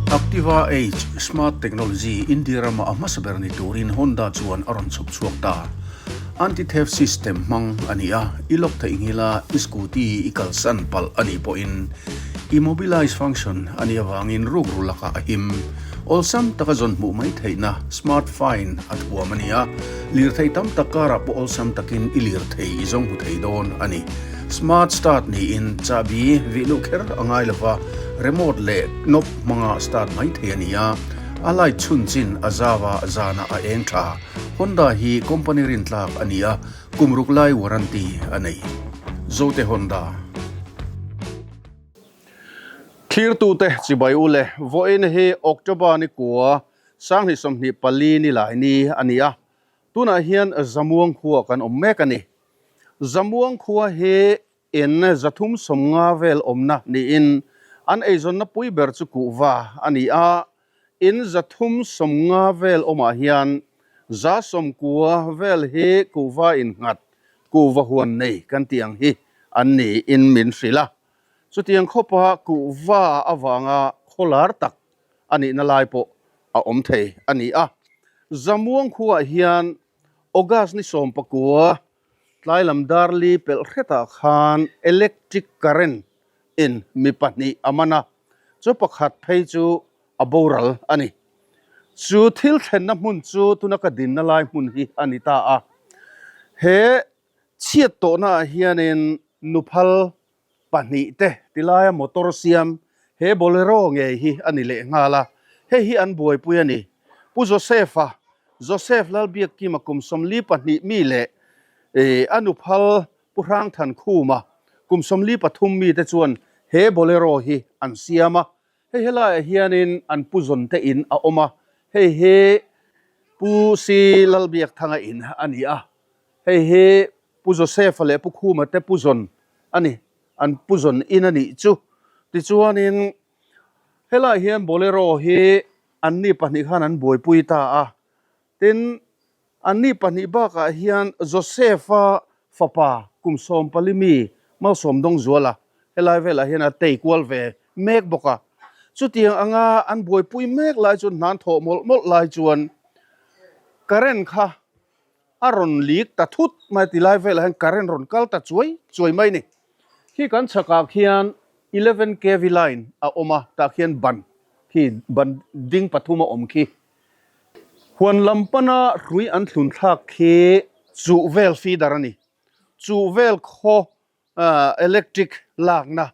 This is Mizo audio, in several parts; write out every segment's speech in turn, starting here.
Activa H Smart Technology India rama a hmasa ber ni turin Honda chuan a rawn chhawp chhuak ta. Anti-theft system hmang a ni a, i lock theih nghila i scooty i kalsan palh a nih pawhin immobilize function a nih avangin rukru lakah a him. Awlsam taka zawn hmuh mai theihna smart find a thuam a ni a, lirthei tam tak karah pawh awlsam takin i lirthei i zawng hmu thei dawn a ni. Smart start niin chahbi vih luh kher a ngai lova, remote leh knob hmanga start mai thei a ni a, a light chhun chin a zau a, zanah a eng tha. Honda hi company rintlak a ni a, kum ruk lai warranty a nei. Zote Honda. Thlirtute chibai u le, vawiin hi October ni kua 2024 ni lai ni a ni a, tunah hian Zamuang khua kan awm mek a ni. Zamuang khua hi in 350 vel awmna niin an eizawnna pui ber chu kuhva a ni a, in 350 vel awmah hian 190 vel hi kuhva innghat, kuhva huan nei kan tih ang hi an niin min hrilh a. Chutiang khawpa kuhva avanga khawlar tak a nihna lai pawh a awm thei a ni a. Zamuang khuaah hian August ni 19 tlai lam dar li pelh hretah khan electric current in mi pahnih a man a, chu pakhat phei chu a boral a ni. Chu thil thlenna hmun chu tuna ka dinna lai hmun hi a ni ta a. He chhiat tawhnaah hianin nuphal pahnih te tilaia motor siam he Bolero ngei hi a ni leh nghal a, hei hi an buaipui a ni. Pu Joseph-a, Joseph Lalbiakkima kum 42 mi leh a nuphal Pu Hrangthankhuma kum 43 mite chuan he Bolero hi an siam a, hei helaiah hianin an pu zawn te in a awm a, hei hi Pu Si Lalbiakthanga in a ni a, hei hi Pu Joseph-a leh Pu Khuma te pu zawn a ni, an pu zawn in a nih chu. Tichuanin helaiah hian Bolero hi anni pahnih khan an buaipui ta a, tin anni pahnih bakah hian Joseph-a fapa kum 14 mi Malsawm Dawngzuala helai velah hian a tei kual ve mek bawk a. Chutiang anga an buaipui mek lai chuan hnan thawh mawlh mawlh lai chuan current kha a rawn leak ta thut mai a ti lai velah hian current rawn kal ta chuai chuai mai ni. Khi kan chhakah khian 11 kv line a awm a, tah khian ban khi ban ding pathum a awm khi. Huan lam pana hrui an thlun thlak khi chuh vel feeder a ni. Chuh vel khaw electric lakna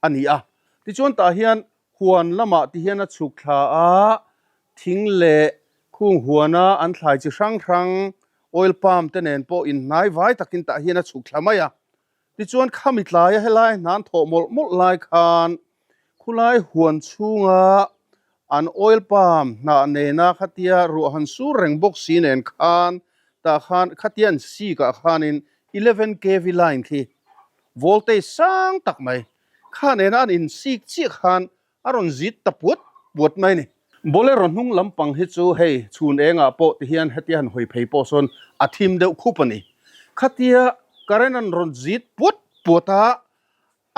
a ni a. Tichuan tah hian huan lamah ti hian a chhuk thla a, thing leh khung huana an thlai chi hrang hrang oil palm te nen pawh inhnai vai takin tah hian a chhuk thla mai a. Tichuan khami tlaia helai hnan thawh mawlh mawlh lai khan khulai huan chhunga an oil palm hnah nena khatia ruah han sur reng bawk si nen khan tah khan khatia an sik ah khanin 11 kv line khi voltage sang tak mai kha nena an in sik chiah khan a rawn zit ta puat puat mai a ni. Bolero hnung lampang hi chu hei chhun engah pawh ti hian hetia han hawi phei pawh sawn a thim deuh khup a ni. Khatia current an rawn zit puat puat a,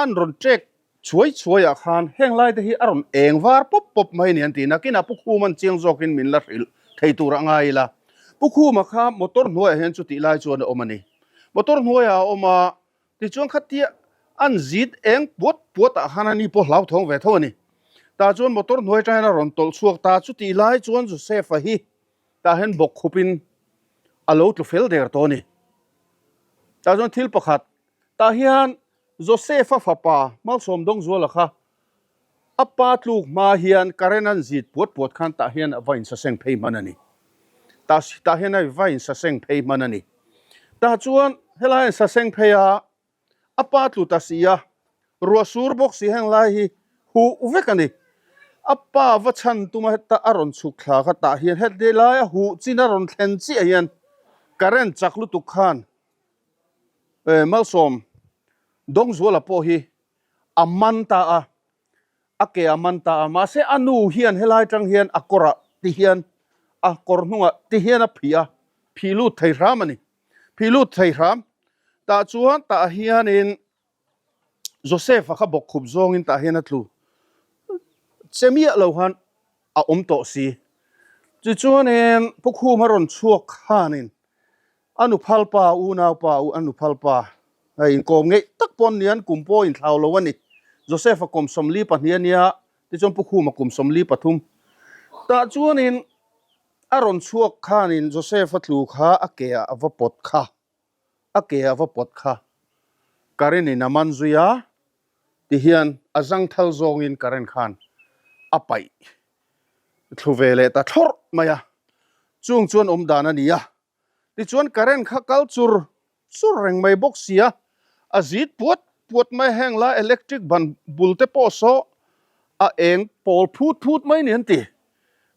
an rawn trek chhuai chhuai ah khan heng lai te hi a rawn eng var pawp pawp mai a ni an ti. Nakinah Pu Khum an chiang zawkin min la hrilh thei tur a ngai ila. Pu Khuma kha motor hnuaiah hian chutih lai chuan a awm a ni. Motor hnuaiah a awm a, tichuan khatia an zit eng puat puat ah khan ani pawh hlauthawng ve tho a ni. Tah chuan motor hnuai atang hian a rawn tawlh chhuak ta, chutih lai chuan Joseph-a hi tah hian bawk khupin a lo tlu fel der tawh a ni. Tah chuan thil pakhat Tah hian Joseph-a fapa Malsawm Dawngzuala kha a pa tluk hma hian current an zit puat puat khan tah hian a va insaseng phei hman a ni. Tah tah hian a va insaseng phei hman a ni. Tah chuan helai a insaseng phei a, a pa tlu ta si a, ruah sur bawk si heng lai hi huh vek a ni. A pa va chhan tuma heta a rawn chhuk thla kha tah hian heti laia huh chin a rawn thlen chiah hian current chak lutuk khan Malsawm Dawngzuala pawh hi a man ta a, a ke a man ta a, mahse a nu hian helai tang hian a kawrah ti hian a kawr hnungah ti hian a phih a, phih lut thei hram a ni, phih lut thei hram. Tah chuan tah hianin Joseph-a kha bawkkhup zawngin tah hian a tlu. Che miah lo khan a awm tawh si. Tichuanin Pu Khuma rawn chhuak khanin a nuphal pa, unau pa, a nuphal pa inkawm ngeih tak pawh an ni a, an kum pawh a inthlau lo a ni. Joseph-a kum 42 a nia, tichuan Pu Khuma kum 43. Tah chuanin a rawn chhuak khanin Joseph-a tlu kha a ke ah a va pawt kha, a ke ah a va pawt kha. Current in a man zui a, Tihian a zangthal zawngin current khan a paih thlu ve leh ta thlawrh mai a, chung chuan awm dan a ni a. Tichuan current kha kal chur chur reng mai bawk si a, a zit puat puat mai heng lai electric ban bul te pawh saw a eng pawl phut phut mai ni an ti.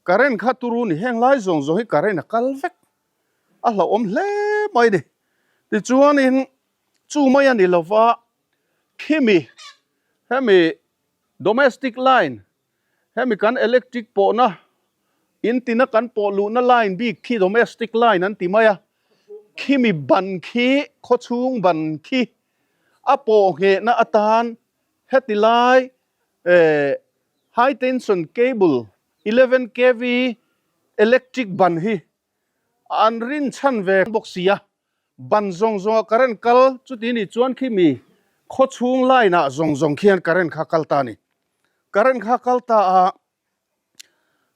Current kha turu ni heng lai zawng zawng hi current a kal vek a hlauhawm hle mai ni. Tichuanin chu mai a ni lova Khimi, hemi domestic line, hemi kan electric pawhna, in tina kan pawh luhna line bik khi domestic line an ti mai a, khimi ban khi, khawchhung ban khi a pawh nghehna atan heti lai eh high tension cable 11 kv electric ban hi an rinchhan ve bawk si a. Ban zawng zawnga current kal chuti nih chuan khi mi khawchhung line ah zawng zawng khian current kha kal ta a ni. Current kha kal ta a,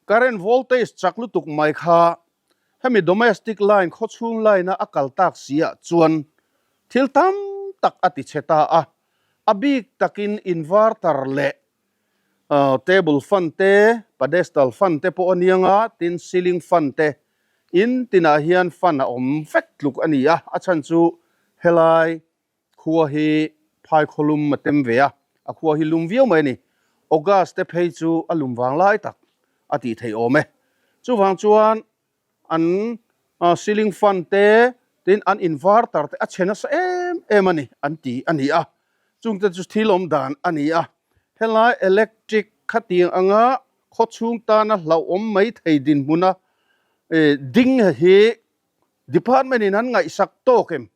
current voltage chak lutuk mai kha hemi domestic line khawchhung line a a kal tak si ah chuan thil tam tak a ti chhe ta a, a bik takin inverter leh Table fan te, pedestal fan te pawh a niang a, tin ceiling fan te in tinah hian fan a awm vek tluk a ni a, a chhan chu helai khua hi phai khaw lum a tem ve a, a khua hi lum viau mai a ni. August te phei chu a lum vang lai tak a tih theih awm e. Chuvang chuan An ceiling fan te tin an inverter te a chhe nasa em em a ni an ti a ni a, chungte chu thil awm dan a ni a. Helai electric khatiang anga khawchhung tana hlauhawm mai thei dinhmuna ding hi department in an ngaihsak tawk em?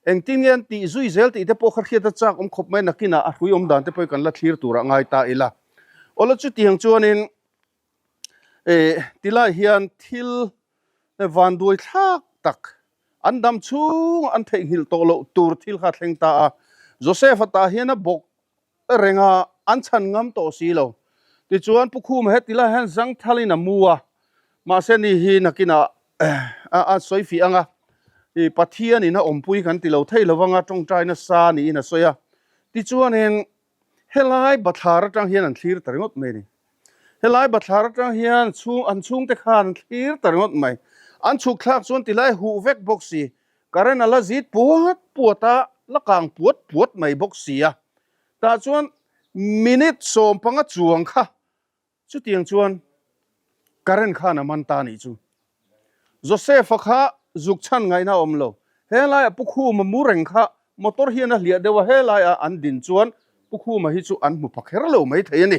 Engtin nge an tih zui zel tih te pawh kha hriat a chak awm khawp mai nakinah a hrui awm dan te pawh hi kan la thlir turah ngai ta ila. Awla chutiang chuanin Eh, tilai hian thil vanduai thlak tak, an dam chhung an theihnghilh tawh loh tur thil kha a thleng ta a. Joseph-a tah hian a bawk reng a, an chhan ngam tawh si lo. Tichuan, Pu Khuma he tilai hian zangthalin a mu a, mahse ni hi nakinah a sawi fih ang a, Pathianin a awmpui kan ti lo thei lo vang a, tawngtai nasa niin a sawi a. Tichuanin, Helai bathlar atang hian an thlir ta ringawt mai a ni. Helai bathlar atang hian chhung an chhungte khan an thlir ta ringawt mai. An chhuk thlak chuan tilai huh vek bawk si. Current a la zit puat puat a, la kang puat puat mai bawk si a. Tah chuan minute 15 chuang kha Chutiang chuan current khan a man ta anih chu. Joseph-a kha zuk chhan ngaihna a awm lo. He laiah Pu Khuma mu reng kha motor hian a hliah deuh a, he laiah an din chuan Pu Khuma hi chu an hmu pha kher lo mai thei a ni.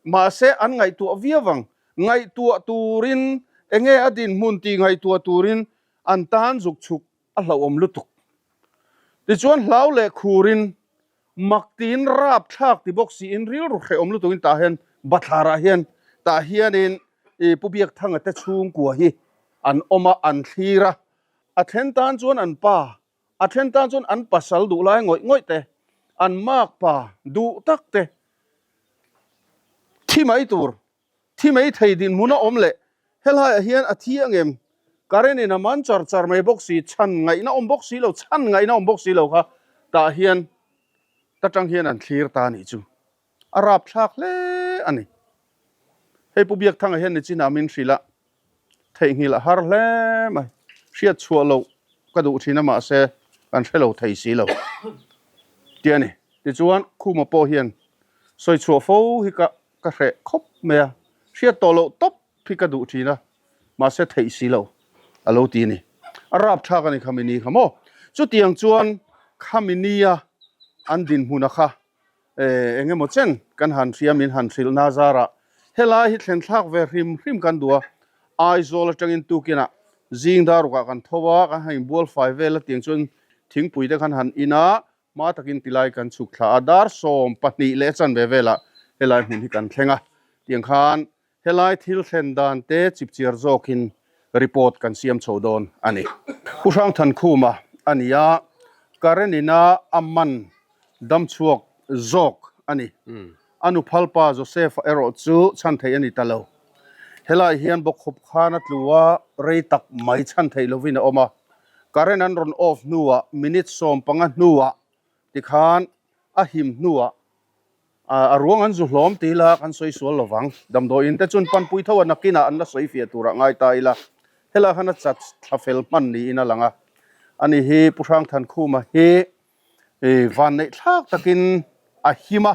Mahse an ngaihtuah viau ang. Ngaihtuah turin enge a dinhmun tih ngaihtuah turin an tan zuk chhuk a hlauhawm lutuk. Tichuan hlau leh khurin Mak tiin rap thlak ti bawk siin rilru hrehawm lutukin tah hian bathlarah hian tah hianin ih Pu Biakthanga te chhungkua hi an awm a, an thlir a. A then tan chuan an pa, a then tan chuan an pasal duh lai ngawih ngawih te, an makpa duh tak te thi mai tur Thi mai thei dinhmun a awm leh helaiah hian a thi ang em? Current in a man char char mai bawk si, chhan ngaihna awm bawk si lo, chhan ngaihna awm bawk si lo kha tah hian ta tang hian an thlir ta anih chu. A rapthlak hle a ni. Hei Pu Biakthanga hian nichinah min hrilh a, Theihnghilh a har hle mai. Hriat chhuah loh ka duh thin a mahse kan hre lo thei si lo tih a ni. Tichuan Khuma pawh hian sawi chhuah fo hi ka ka hreh khawp mai a, hriat tawh loh tawp hi ka duh thin a mahse theih si lo a lo ti a ni. A rapthlak a ni khami ni kha maw. Chutiang chuan khami nia an dinhmuna kha Eh, eng emaw chen kan han hria min han hrilh na zarah helai hi thlen thlak ve hrim hrim kan duh a, Aizawl atangin tukinah zing darukah kan tho a, kan han inbual fai vel a tiang chuan thingpui te kan han in a, hma takin tilai kan chhuk thla a, dar 12 leh chanve velah helai hmun hi kan thleng a. Tiang khan helai thil thlen dan te chipchiar zawkin report kan siam chho dawn a ni. Pu Hrangthankhuma a ni a, Karen ina a man damchhuak zawk a ni. A nuphalpa Joseph-a erawh chu chhan theih a ni ta lo. Helai hian bawkkhawp khan a tlu a, rei tak mai chhan theih lovin a awm a. Current an rawn off hnuah minute 15 hnuah tikhan a him hnuah a ruang an zu hlawm ti ila kan sawi sual lovang. Damdawiin te chuan panpui tho a nakinah an la sawi fiah turah ngai ta ila helai khan a chat thla fel hman niin a lang a. Ani hi Pu Hrangthankhuma hi vanneih thlak takin a him a,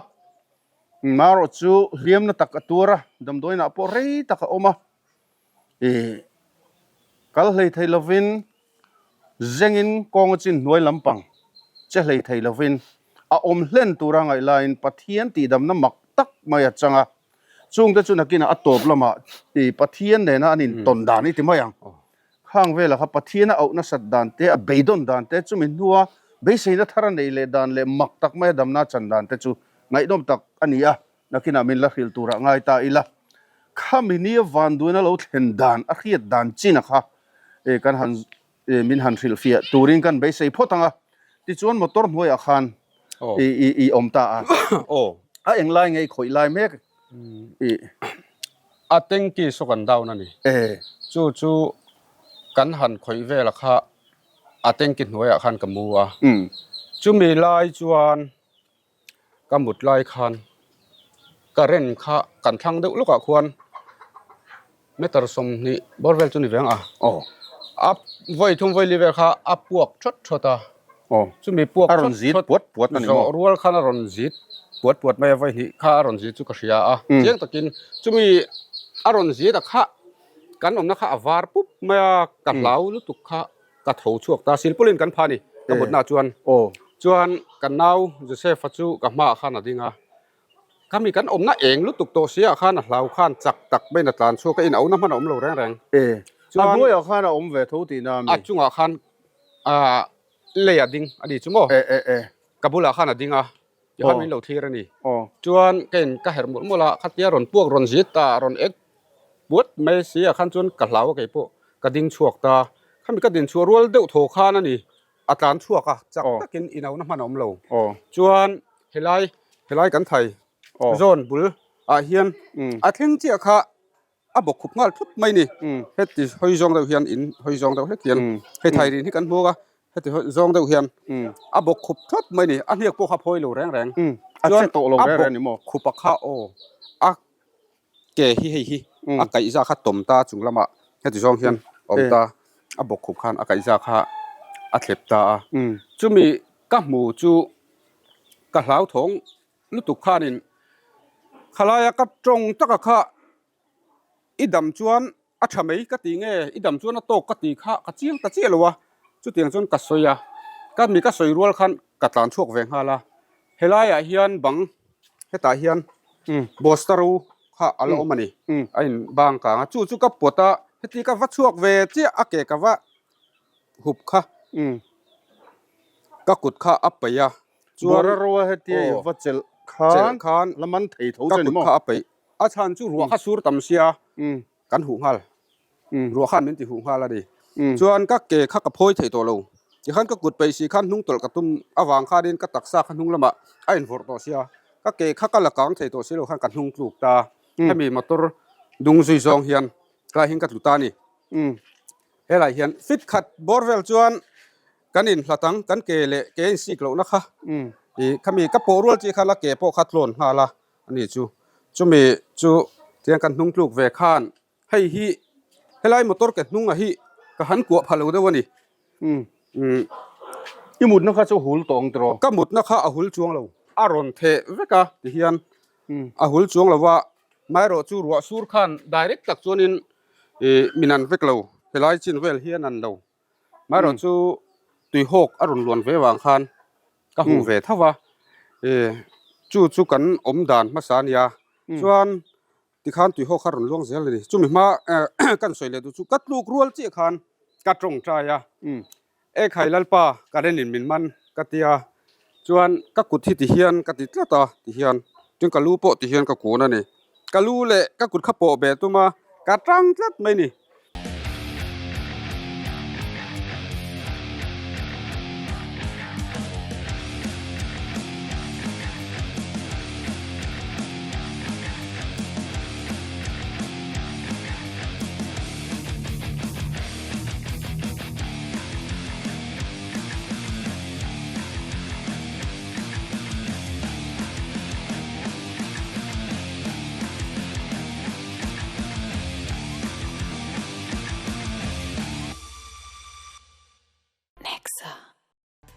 marawh chu hliamna tak a tuar a, damdawiinah pawh rei tak a awm a. Ih, kal hlei thei lovin zengin kawng a chin hnuai lampang che hlei thei lovin a awm hlen tura ngaih laiin Pathian tihdamna mak tak mai a chang a. Chungte chu nakinah a tawp lamah ih Pathian nena an intawn dan i ti mai ang. Khang velah kha Pathian a auh nasat dan te, a beidawn dan te, chumi hnua beiseina thar a neih leh dan leh mak tak maia damna a chan dan te chu ngaihnawm tak a ni a. Nakinah min la hrilh turah ngai ta ila, khami nia vanduaina lo thlen dan a hriat dan chin a kha kan han min han hrilh fiah turin kan beisei phawt ang a, tichuan motor hnuaiah khan i awm ta a, a englai nge i khawih lai mek i. A tanky saw kan down a ni, chu chu kan han khawih vel a kha a tanky hnuaiah khan ka mu a, chumi lai chuan Ka mut lai khan current kha kan thlang deuh lawkah khuan meter 20 bawr vel chu ni ve ang a a vawi thum vawi li vel kha a puak thawt thawt a chumi puak thawt thawt zawh rual khan a rawn zit puat puat mai a vawi hnih kha a rawn zit chu ka hria a chiang takin chumi a rawn zit a kha kan awmna kha a var pup mai a ka hlau lutuk kha. Ka tho chhuak ta, silpawlin kan pha a ni ka mutnaah chuan. Chuan ka nau Joseph-a chu ka hmaah khan a ding a, ka mi kan awmna eng lutuk tawh si ah khan a hlau khan chak tak maiin a tlan chhuak a, in auhna hman a awm lo reng reng. Chuan a hnuaiah khan a awm ve tho tihna a mi? A chungah khan lei a ding a ni chu maw? Ka bulah khan a ding a, tikhan min lo thlir a ni. Chuan ka in ka herh mawlh mawlh a, khatia rawn puak rawn zit ta, rawn ek puat mai si ah khan chuan ka hlau a kei pawh ka ding chhuak ta. Khami ka din chhuah rual deuh thaw khan a ni, a tlan chhuak a, chak takin inauhna hman a awm lo. Chuan helai helai kan thai zawn bul ah hian a thleng chiah kha a bawk khup nghal thut mai ni heti hawi zawng deuh hian in hawi zawng deuh hlek hian hei thai rin hi kan hmuak a heti hawi zawng deuh hian a bawk khup thut mai ni a hniak pawh kha phawi lo reng reng chuan a bawk khup a kha aw a ke hi hei hi a kaihza kha tawm ta chung lamah heti zawng hian awm ta a bawk khup khan a kaihza kha a thlep ta a chumi ka hmu chu ka hlauthawng lutuk khanin khalaia ka tawng taka kha i dam chuan a tha mai ka ti nge i dam chuan a tawk ka ti kha ka chiang ta chiah lo a chutiang chuan ka sawi a ka mi ka sawi rual khan ka tlan chhuak ve nghal a helaiah hian bang hetah hian bosta ro kha a la awm a ni a in bang kang a chu chu ka pawt a heti ka va chhuak ve chiah a ke ka va hup kha ka kut kha a paih a. Chuan Bawra roa hetia i va chelh khan khan la man thei tho che ni maw? Ka kut kha a peih. A chhan chu ruah kha sur tam sia kan huh nghal. Ruah khan min ti huh nghal a ni. Chuan ka ke kha ka phawi thei tawh lo. Tikhan ka kut peih si khan hnung tawlh ka tum avang khanin ka taksa kha hnung lamah a invawrh tawh sia. Ka ke kha ka la kang thei tawh si lo khan ka hnung tluk ta. Hemi motor dung zui zawng hian tlai hian ka tlu ta a ni. Helai hian fit khat bawr vel chuan Kan inhlat ang, kan ke leh ke insik lohna kha ih khami ka pawh rual chi khan a ke pawh kha tlawn nghal a ani chu. Chumi chu tiang kan hnung tluk ve khan hei hi helai motor ke hnunga hi ka han kuah pha lo deuh a ni. Umm. I mutna kha chu a hul tawh ang tiraw? Ka mutna kha a hul chuang lo. A rawn theh vek a tihian a hul chuang lo va, amaherawh chu ruah sur khan direct tak chuanin ih min an vek lo, helai chin vel hian an lo. Amaherawh chu tuihawk a rawn luan ve vang khan ka hmu ve tho va, chu chu kan awm dan hmasa a nia, chuan tikhan tuihawk kha a rawn luang zel a ni. Chumi hma kan sawi leh duh chu ka tluk rual chiah khan ka tawngtai a, Ekhai Lalpa ka renin min man ka ti a, chuan ka kut hi tihian ka ti tlat a tihian, chuan ka lu pawh tihian ka kun a ni. Ka lu leh ka kut kha pawh ve tum a, ka tang tlat mai ni.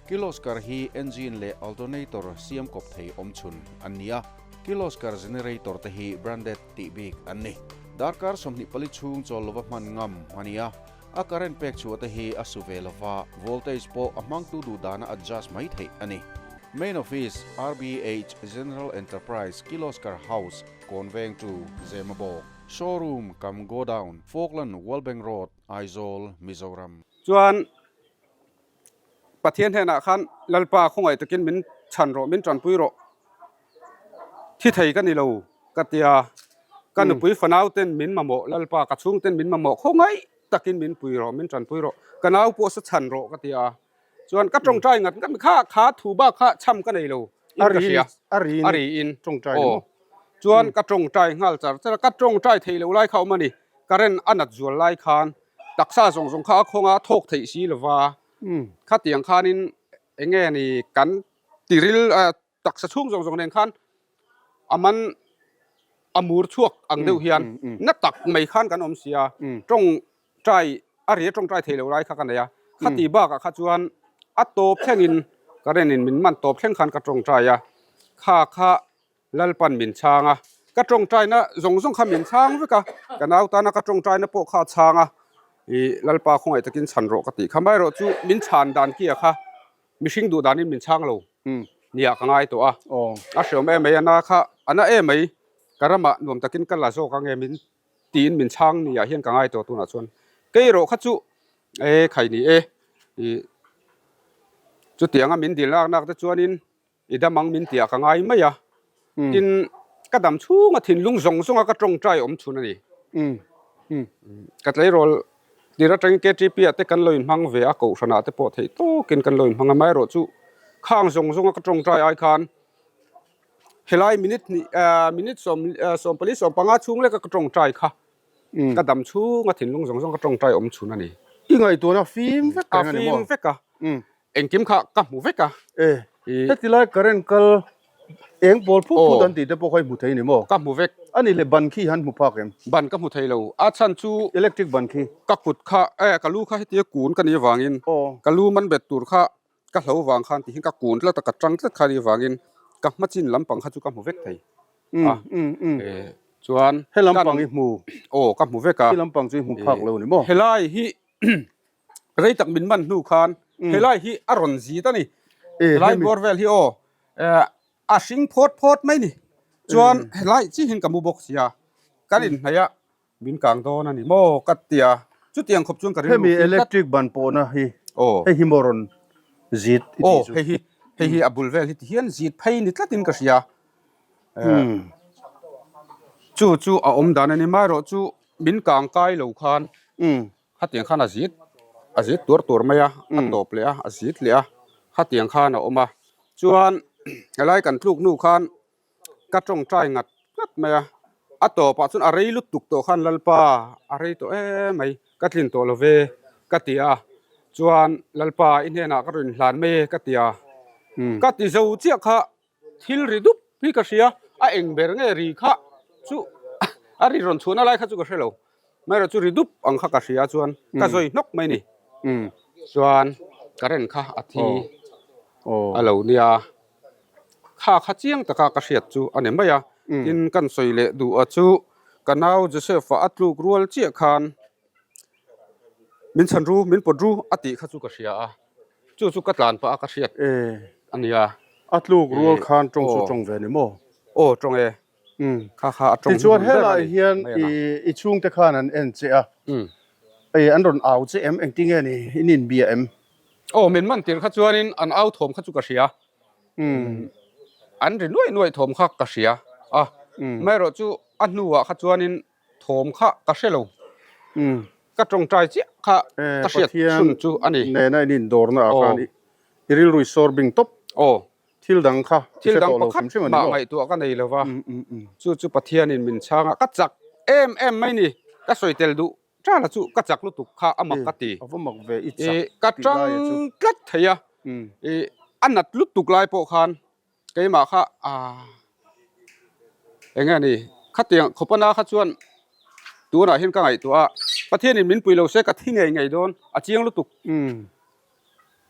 Kirloskar hi engine leh alternator siam kawp thei awmchhun an ni a, Kirloskar generator te hi branded tih bik an ni. Darkar 24 chhung chawl lova hman ngam a ni a, a current pek chhuah te hi a su ve lova, voltage pawh a hmangtu duh dana adjust mai theih a ni. Main Office, RBH General Enterprise, Kirloskar House, Kawnveng to Zemabawk, Showroom cum Godown, Falkland, World Bank Road, Aizawl, Mizoram. Chuan Pathian hnenah khan Lalpa khawngaih takin min chhan rawh, min tanpui rawh, thi thei ka ni lo ka ti a, ka nupui fanau ten min mamawh, Lalpa ka chhung ten min mamawh khawngaih takin min pui rawh, min tanpui rawh, ka nau pawh sa chhan rawh ka ti a, chuan ka tawngtai ngat ngat kha kha thu bak kha chham ka nei lo in ka hria a ri in tawngtai aw chuan ka tawngtai nghal char char a ka tawngtai thei lo lai kha awm a ni current a nat zual lai khan taksa zawng zawng kha a khawnga thawk theih si lova khatiang khanin eng nge ni kan tiril taksa chhung zawng zawng nen khan a man a mur chhuak ang deuh hian na tak mai khan kan awm si a tawng trai a ri a tawngtai thei lo lai kha ka nei a, khati bakah kha chuan a tawp thlengin current in min man tawp thleng khan ka tawngtai a, kha kha Lalpan min chhang a, ka tawngtaina zawng zawng kha min chhang vek a, ka nau tana ka tawngtaina pawh kha a chhang a, ih Lalpa khawngaih takin chhan rawh ka tih kha, amaherawh chu min chhan dan kia kha mihring duh danin min chhang lo nia ka ngai tawh a, a hreawm em mai a na kha a na em mai ka ramah nuam takin ka la zawk ange min tiin min chhang ni ah hian ka ngai tawh tunah chuan kei erawh kha chu e khai ni e ih chutianga min dil nak nak te chuanin i dam ang min tih ah ka ngai mai a tin ka dam chhunga thinlung zawng zawnga ka tawngtai awm chhun a ni ka tleirawl tir atangin KTP ah te kan lo inhmang ve a kohhranah te pawh theih tawkin kan lo inhmang a amaherawh chu khang zawng zawnga ka tawngtai ai khan Helai minute hnih eh minute sawm eh 14 15 chhung leka ka tawngtai kha ka dam chhunga thinlung zawng zawng ka tawngtai awm chhun a ni. I ngaihtuahna fim vek reng a ni maw? A fim vek a, engkim kha ka hmu vek a. E, heti lai current kal eng pawl phut phut an tih te pawh kha i hmu thei ni maw? Ka hmu vek. A nih leh ban khi han hmu phak em? Ban ka hmu thei lo, a chhan chu Electric ban khi. Ka kut kha eh ka lu kha hetia kun ka nih avangin ka lu man bet tur kha Ka hlo vang khan tihian ka kun tlat a, ka tang tlat kha ni vangin ka hma chin lampang kha chu ka hmu vek thei a. Chuan He lampang i hmu. Aw ka hmu vek a. Khi lampang chu i hmu phak lo ni maw? Helai hi rei tak min man hnu khan helai hi a rawn zit a ni. Helai bawr vel hi aw a hring phawt phawt mai ni. Chuan helai chihin ka mu bawk sia kan inhnaih a. Min kang dawn a ni maw ka ti a, chutiang khawp chuan ka rilru Hemi electric ban pawhna hi hei hi maw rawn zit i tih chu? Aw hei hi, hei hi a bul vel hi ti hian zit phei ni tlatin ka hria. Chu chu a awm dan a ni maherawh chu min kang kai lo khan khatiang khan a zit a zit tuar tuar mai a, a tawp leh a, a zit leh a, khatiang khan a awm a. Chuan helai kan tluk hnu khan Ka tawngtai ngat ngat mai a, a tawpah chuan a rei lutuk tawh khan Lalpa a rei tawh em mai, ka tlin tawh lo ve ka ti a, chuan Lalpa i hnenah ka rawn inhlan mai e ka ti a, ka ti zo chiah kha thil ri dup hi ka hria, a eng ber nge ri kha chu a ri rawn chhuahna lai kha chu ka hre lo, amaherawh chu ri dup ang kha ka hria chuan ka zawi hnawk mai a ni, chuan current kha a thi a lo nia. Kha kha chiang taka ka hriat chu a ni mai a, tin kan sawi leh duh a chu ka nau Joseph-a a tluk rual chiah khan min chhan ru, min pawt ru a tih kha chu ka hria a, chu chu ka tlan pah a ka hriat a nia. A tluk rual khan tawng chu tawng ve ni maw? Aw tawng e, Kha kha a tawng Tichuan helai hian i chhungte khan an en che a, an rawn au che em? Engtinge ni in inbia em? Aw min man tir kha chuanin an au thawm kha chu ka hria. An ri nuaih nuaih thawm kha ka hria a, amaherawh chu. a hnuah kha chuanin thawm kha ka hre lo. Ka tawngtai chiah kha ka hriat chhun chu a ni. Nena in indawrna ah khan i rilru i sawr bing tawp. Aw. Thil dang kha i hre tawh lo hrim hrim a ni maw? Thil dang pakhat mah ngaihtuah ka nei lo va, chu chu Pathianin min chhang a, ka chak em em mai ni. Ka sawi tel duh tala chu ka chak lutuk kha a mak ka ti. A va mak ve i chak Ka tang tlat thei a, a nat lutuk lai pawh khan Keimah kha aah eng nge ni khatiang khawpana kha chuan tunah hian ka ngaihtuah a, Pathianin min pui lo se ka thi ngei ngei dawn a chiang lutuk.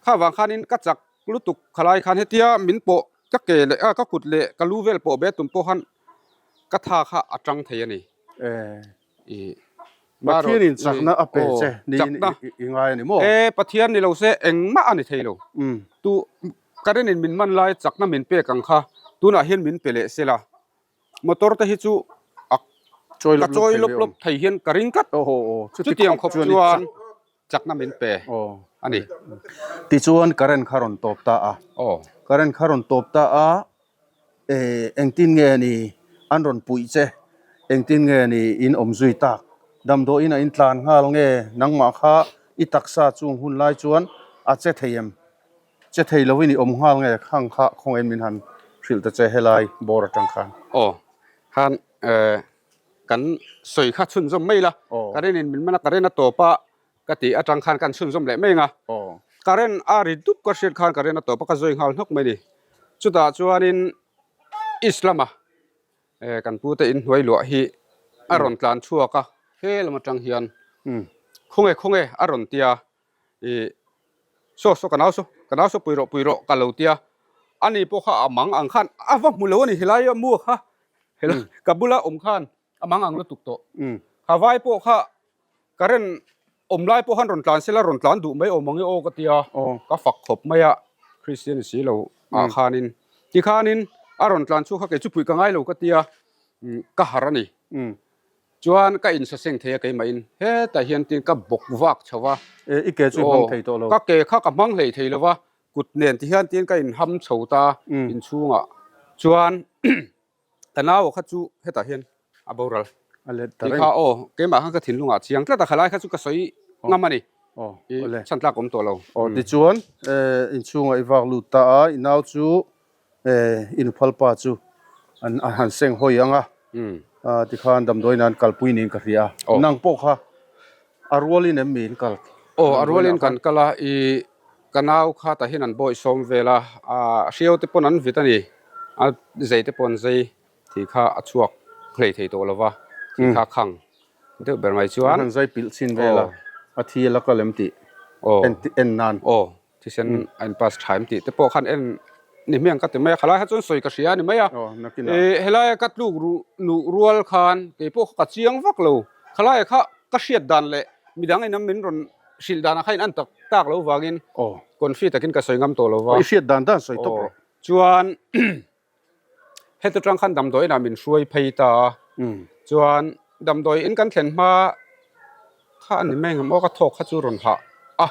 Kha vang khanin ka chak lutuk khalai khan hetia min pawh ka ke leh a ka kut leh ka lu vel pawh be tum pawh khan ka tha kha a tang thei a ni. Pathianin chakna a pe che niin i ngai a ni maw? E, Pathian ni lo se engmah a ni thei lo. Tu current in min man lai chakna min pek ang kha tunah hian min pe leh sela. Motor te hi chu a ka chawi lawp lawp thei hian ka ring tlat. Chutiang khawp chuan chakna min pe a ni. Tichuan current kha rawn tawp ta a. Current kha rawn tawp ta a. Engtin nge ni an rawn puih che? Engtin nge ni in awm zui tak? Damdawiin a intlan nghal nge? Nangmah kha i taksa chung hun lai chuan a che thei em? Che thei lovin i awm nghal nge? Khang kha khawngaihin min han hrilh ta che helai bawr atang khan. Aw, khan kan sawi kha chhunzawm mai la, current in min man a, current a tawp a, Ka tih atang khan kan chhunzawm leh mai ang a, current a ri dup ka hriat khan current a tawp a, ka zawi nghal hnawk mai a ni. Chutah chuanin East lama kan pute inhnuai luah hi a rawn tlan chhuak a, he lam atang hian khawnge khawnge a rawn tia ih saw saw ka nau saw ka nau saw pui rawh pui rawh ka lo tia, ani pawh kha a mang ang khan a va hmu lo a ni helai a mu kha helai ka bula awm khan a mang ang lutuk tawh. Kha vai pawh kha Current awm lai pawh khan rawn tlan sela rawn tlan duh mai awm ang e aw ka tia ka fak khawp mai a Christian si lo ah khanin tikhanin a rawn tlan chhuak kha kei chu puih ka ngai lo ka tia ka harh a ni chuan ka insaseng thei a keimahin hetah hian tin ka bawk vak chho va i ke chu i hmang thei tawh lo ka ke kha ka hmang hlei thei lo va kut nen tihian tin ka inham chho ta inchhungah chuan Ka nau kha chu hetah hian a boral. A let ta reng. Tikha aw, keimah khan ka thinlungah chiang tlat a, khalai kha chu ka sawi ngam a ni. Aw, I chhan tlak awm tawh lo. Aw, tichuan inchhungah i vak lut ta a, i nau chu i nuphal pa chu an han seng hawi ang a, tikhan damdawiin an kalpui niin ka hria a. Nang pawh kha A rualin em mi in kal? Aw, a rualin kan kal a, i ka nau kha tah hian an bawih sawm vel a, a hriau te pawn an vit a ni, a zei te pawh an zei tih kha a chhuak hlei thei tawh lo va, tih kha khang deuh ber mai chuan. An han zai pilh chin vel a, a thi a la kal em tih en nan. Aw. Thisen a in pass tha em tih te pawh khan en ni hmiang ka ti mai a, khalai kha chuan sawi ka hria a ni mai a. Ih helaia ka tluk nuh rual khan kei pawh ka chiang vak lo, khalaia kha ka hriat dan leh midang in min rawn hrilh danah kha in an tak tak lo vangin confi takin ka sawi ngam tawh lo va. I hriat dan dan sawi tawp rawh. Chuan Heti tang khan damdawi inah min hruai phei ta a, chuan damdawi in kan thlen hma kha a ni mai ang aw ka thawk kha chu rawn hah a,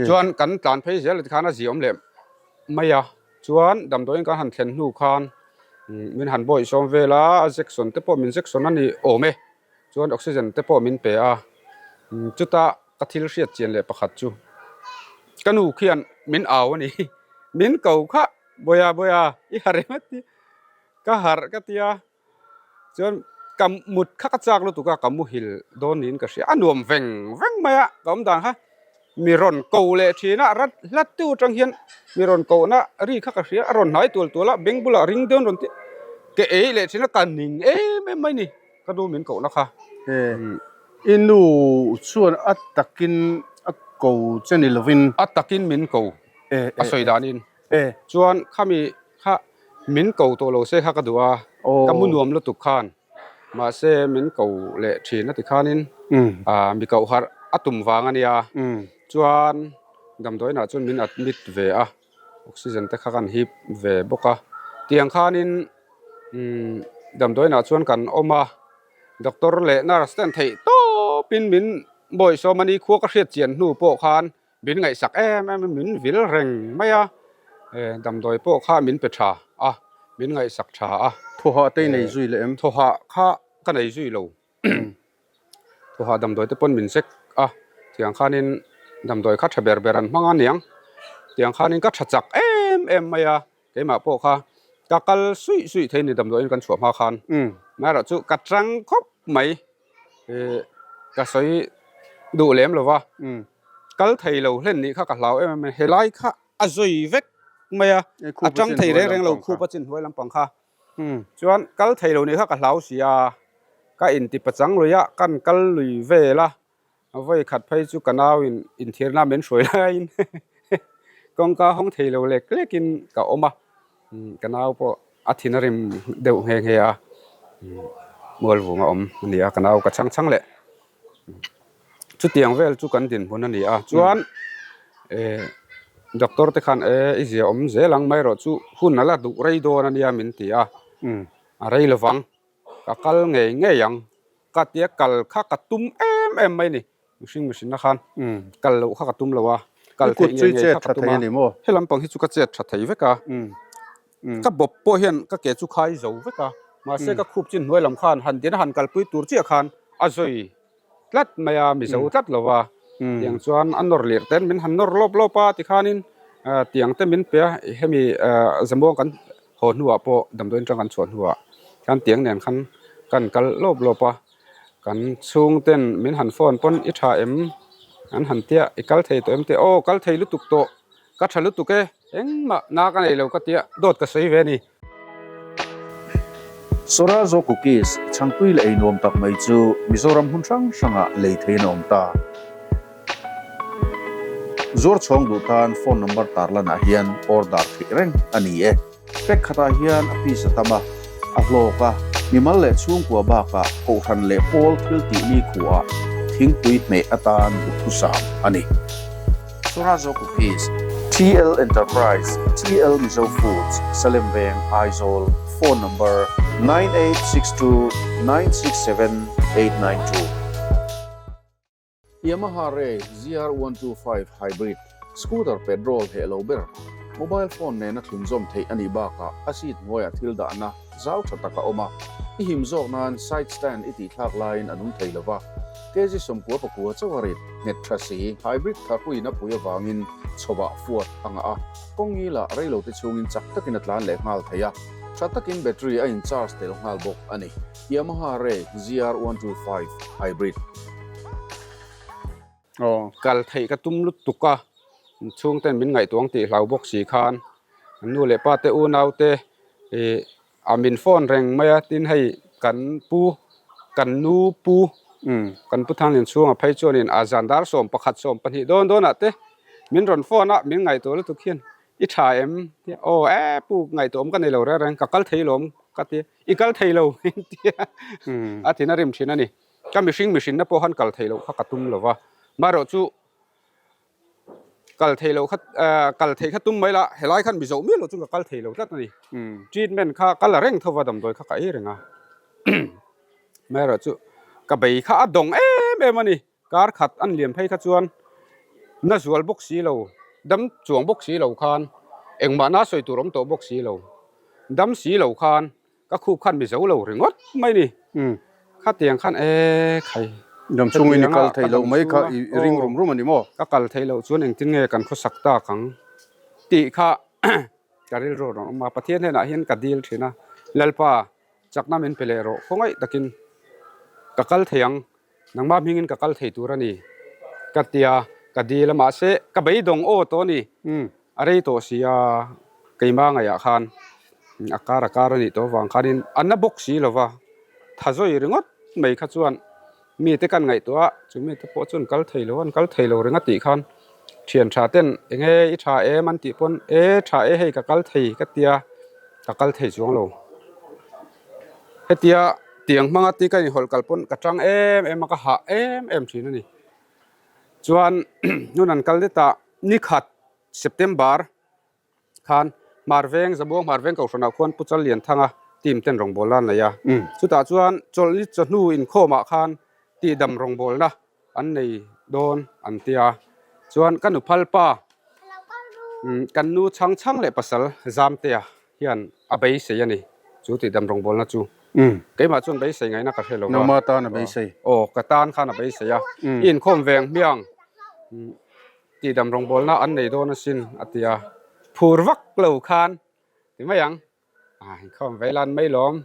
chuan kan tlan phei zel tikhan a ziawm leh mai a, chuan damdawi in kan han thlen hnu khan min han bawih sawm vel a, a jection te pawh min jection a ni awm e, chuan oxygen te pawh min pe a, chuta ka thil hriat chian leh pakhat chu ka nu khian min au a ni, min ko kha. Bawiha bawiha i harh em a ti ka harh ka tia chuan ka mut kha ka chak lutuk a ka muhil dawn niin ka hria a nuam veng veng mai a ka awm dan kha mi rawn ko leh thin a rat hlat tu atang hian mi rawn koh na ri kha ka hria a rawn hnai tual tual a beng bulah ring dawn rawn ti ka ei leh thin a ka ning em em mai ni ka nu min koh na kha i nu chuan a takin a ko che ni lovin a takin min ko a sawi danin Chuan khami kha min ko tawh lo se kha ka duh a, ka mu nuam lutuk khan mahse min ko leh thin a ti khanin mi koh harh a tum vang a nia. Chuan damdawiinah chuan min admit ve a, oxygen te kha kan hip ve bawk a. Tiang khanin damdawiinah chuan kan awm a, doctor leh nurse ten theih tawpin min bawihsawm a ni, khua ka hriat chian hnu pawh khan Min ngaihsak em em a, min vil reng mai a, damdawi pawh kha min pe tha a, min ngaihsak tha a. Thawhah te i nei zui leh em? Thawhah kha ka nei zui lo. Thawhah damdawi te pawn min check a, tiang khanin damdawi kha tha ber ber an hmang a niang. Tiang khanin ka tha chak em em mai a, keimah pawh kha ka kal suih suih thei ni damdawiin kan chhuah hma khan. Amaherawhchu ka tang khawp mai. Ih ka sawi duh lem lo va, kal thei lo hlen nih kha ka hlau em em a, helai kha a zawi vek mai a, a tang thei reng reng lo khup a chin hnuai lampang kha. Chuan kal thei lo nih kha ka hlau si a, ka inti pachang lui a, kan kal lui vel a, vawi khat phei chu ka nau in inthirna min hruai laiin kawngka hawng thei lo lek lekin ka awm a, ka nau pawh a thin a rim deuh nghe nghe a, mualvung a awm a ni a, ka nau ka chhang chhang leh. Chutiang vel chu kan dinhmun a ni a, chuan eh doctor te khan eh i zia awm zel ang mai erawh chu hun a la duh rei dawn a nia min ti a, a rei lovang ka kal ngei ngei ang ka tia kal kha ka tum em em mai a ni. Mihring mihrinna khan kal loh kha ka tum lo a, kal theih ngei ngei kha ka tum a, he lampang hi chu ka chet tha thei vek a, ka bawp pawh hian ka ke chu khai zo vek a, mahse ka khup chin hnuai lam khan han din a han kalpui tur chiah khan a zawi tlat mai a, mizo tlat lo a, tiang chuan a nawr lirh ten min han nawr lawp lawp a tikhanin tiang te min pe a, hemi zamuang kan haw hnuah pawh damdawiin atang kan chhuah hnuah khan tiang nen khan kan kal lawp lawp a. Kan chhungten min han phone pawn i tha em? An han tia i kal thei tawh em te aw kal thei lutuk tawh ka tha lutuk e engmah na ka nei lo ka tia dawt ka sawi ve a ni. Sorazo Cookies chhangpui leh ei nuam tak mai chu Mizoram hmun hrang hrangah lei theiin a awm ta. Zuar chhawng duh tan phone number tarlanah hian order theih reng a ni e. Pack khatah hian a piece a tam a, a hlawk a, mimal leh chhungkua bakah kohhran leh pawl thil tih ni khuaah thingpui hmeh atan duhthusam a ni. Sorazo Cookies, TL Enterprise, TL Mizo Foods, Salem Veng, Aizawl, Phone Number, 9862 967 892. Yamaha Ray ZR 125 Hybrid scooter petrol heh lo ber, mobile phone nena thlunzawm theih a nih bakah a seat hnuaiah thil dahna zau tha tak a awm a, i him zawk nan side stand i tihthlak laiin a nung thei lo va, kg 99 chauh a rit nghet tha si. Hybrid tharpuiin a pui avangin chhawah fuat a ngah a, kawng ngilah reilote chhungin chak takin a tlan leh nghal thei a, tha takin battery a in charge tel nghal bawk a ni. Yamaha Ray ZR 125 Hybrid. Aw, kal theih ka tum lutuk a, chhungten min ngaihtuah ang tih hlau bawk si khan an nu leh pa te unau te ih a min phone reng mai a, tin hei kan pu kan nu pu kan pu Thanglian chhunga phei chuanin a zan dar 11 12 dawn dawnah te min rawn phone a, min ngaihtuah lutuk hian i tha em? Aw e pu ngaihtuah awm ka nei lo reng reng ka kal thei lawm ka ti. I kal thei lo tia a thin a rim thin a ni. Ka mihring mihrinna pawh khan kal thei loh kha ka tum lo va. Marawh chu kal thei loh kha kal thei kha tum mai la, helai khan mizo miah lo chu ka kal thei lo tlat a ni. Treatment kha ka la reng tho va, damdawi kha ka ei reng a. Marawh chu ka bei kha a dawng em em a ni. Kar khat an liam phei kha chuan na zual bawk si lo, dam chuang bawk si lo khan engmah na sawi tur awm tawh bawk si lo, dam si lo khan ka khup khan mi zo lo ringawt mai ni. Khatiang khan e khai. Dam chungin i kal thei loh mai kha i ring rum rum a ni maw? Ka kal thei loh chuan engtin nge kan khawsak tak ang tih kha ka rilru a rawn awm a, Pathian hnenah hian ka dil thin a, Lalpa chakna min pe leh rawh, khawngaih takin ka kal thei ang. Nangmah hmingin ka kal thei tur a ni, ka ti a, ka dil a, mahse ka beidawng aw tawh a ni, a rei tawh si a, keimah ngaihah khan a kar a kar a nih tawh avang khanin a na bawk si lo va, tha zawi ringawt mai kha chuan mite kan ngaihtuah a, chu mite pawh chuan kal thei lo an kal thei lo ring a tih khan thian tha ten eng nge i tha em an tih pawn e tha e hei ka kal thei ka ti a, ka kal thei chuang lo. Hetia tiang hmanga ti ka inhawlh kal pawn ka tang em em a, ka hah em em thin a ni. Chuan hun an kal det a, ni khat September khan Hmarveng, Zabuang Hmarveng Kohhranah khuan Pu Challianthanga team ten rawngbawlna an nei a. Chutah chuan chawlhni chawhnu inkhawmah khan tihdam rawngbawlna an nei dawn an tia. Chuan ka nuphal pa kan nu chhang chhang leh pasal Zamtea hian a beisei a ni. Chu tihdam rawngbawlna chu keimah chuan beisei ngaihna ka hre lo va. Nangma tan a beisei. Aw, ka tan khan a beisei a. I inkhawm veng hmiang tihdam rawngbawlna an nei dawn asin a ti a. Phur vak lo khan ti mai ang. A inkhawm ve lan mai lawm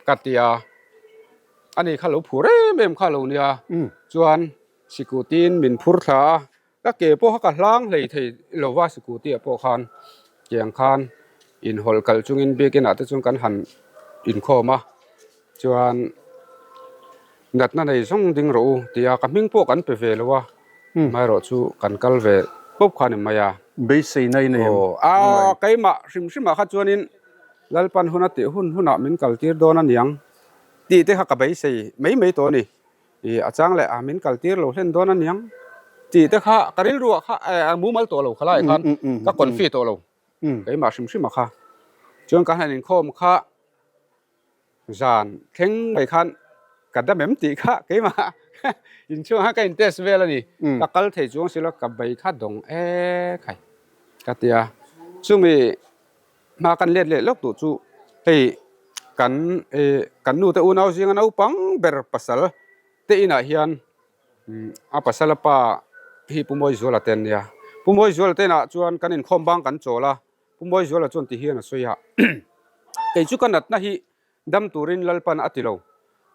ka ti a. Ani kha lo phur em em kha lo nia. Chuan sikutin min phur thla a. Ka ke pawh kha ka hlang hlei thei lo va scooty ah pawh khan tiang khan inhawlh kalh chungin biakin ah te chuan kan han inkhawm a chuan natna nei zawng ding rawh u tia ka hming pawh kan pe ve lo a amaherawh chu kan kal ve pawp kha a ni mai a. Beisei nai nei em? Aw a keimah hrim hrim ah kha chuanin Lalpan hun a tih hun hunah min kal tir dawn a niang tih te kha ka beisei mai mai tawh a ni. Ih a chang leh a min kal tir lo hlen dawn aniang tih te kha ka rilru ah kha a mumal tawh lo khalai khan ka confi tawh lo keimah hrim hrim a kha chuan ka han inkhawm kha zan thleng mai khan ka dam em tih kha keimah inchhung ah khan ka in test vel a ni ka kal thei chuang silo ka bei kha dawng e khai ka ti a chumi Hma kan let leh lawk duh chu hei kan eh kan nu te unau zinga naupang ber pasal te inah hian a pasal a pa hi Pu Mawizuala te an nia. Pu Mawizuala te inah chuan kan inkhawm bang kan chawl a, Pu Mawizuala chuan ti hian a sawi a, kei chu ka natna hi dam turin Lalpan a ti lo,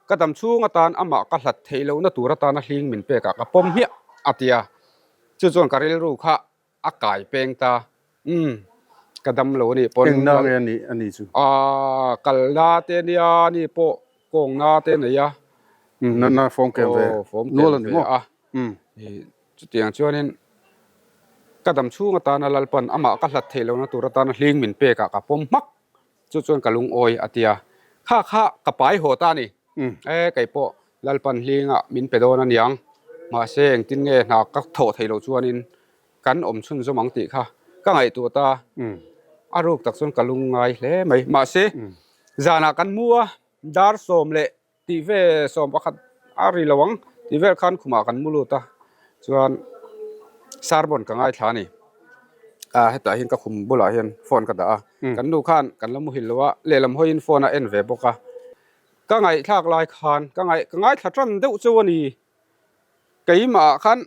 ka dam chhung atan amah ka hlat theih lohna tur atana hling min pekah ka pawm hmiah a ti a, chu chuan ka rilru kha A kai peng ta. Umm, ka dam lo a nih pawn. Engna nge a nih a nih chu? Aaa, kalna te nia ni pawh kawngna te nei a. Umm, natna fawm kem ve. Aw, fawm Nual a kem ni ve maw? a. Umm. Chutiang chuanin ka dam chhung atana Lalpan amah ka hlat theih lohna tur atana hling min pekah ka pawm hmak. Chu chuan ka lungawi a ti a. Kha kha ka pai haw ta a ni. E, kei pawh Lalpan hlingah min pe dawn a niang. Mahse, engtin nge hna ka thawh theih loh chuanin kan awm chhunzawm ang tih kha ka ngaihtuah ta. A ruk tak chuan ka lungngai hle mai. Mahse, zanah kan mu a, dar sawm leh Tih ve 11 a ri lo ang tih vel khan khumah kan mu lut a chuan sermon ka ngaithla a ni ah hetah hian ka khum bulah hian phone ka dah a kan nu khan kan la muhil lo a lehlam hawiin phone a en ve bawk a ka ngaihthlak lai khan ka ngaih ka ngaithla tan deuh chu a ni keimah ah khan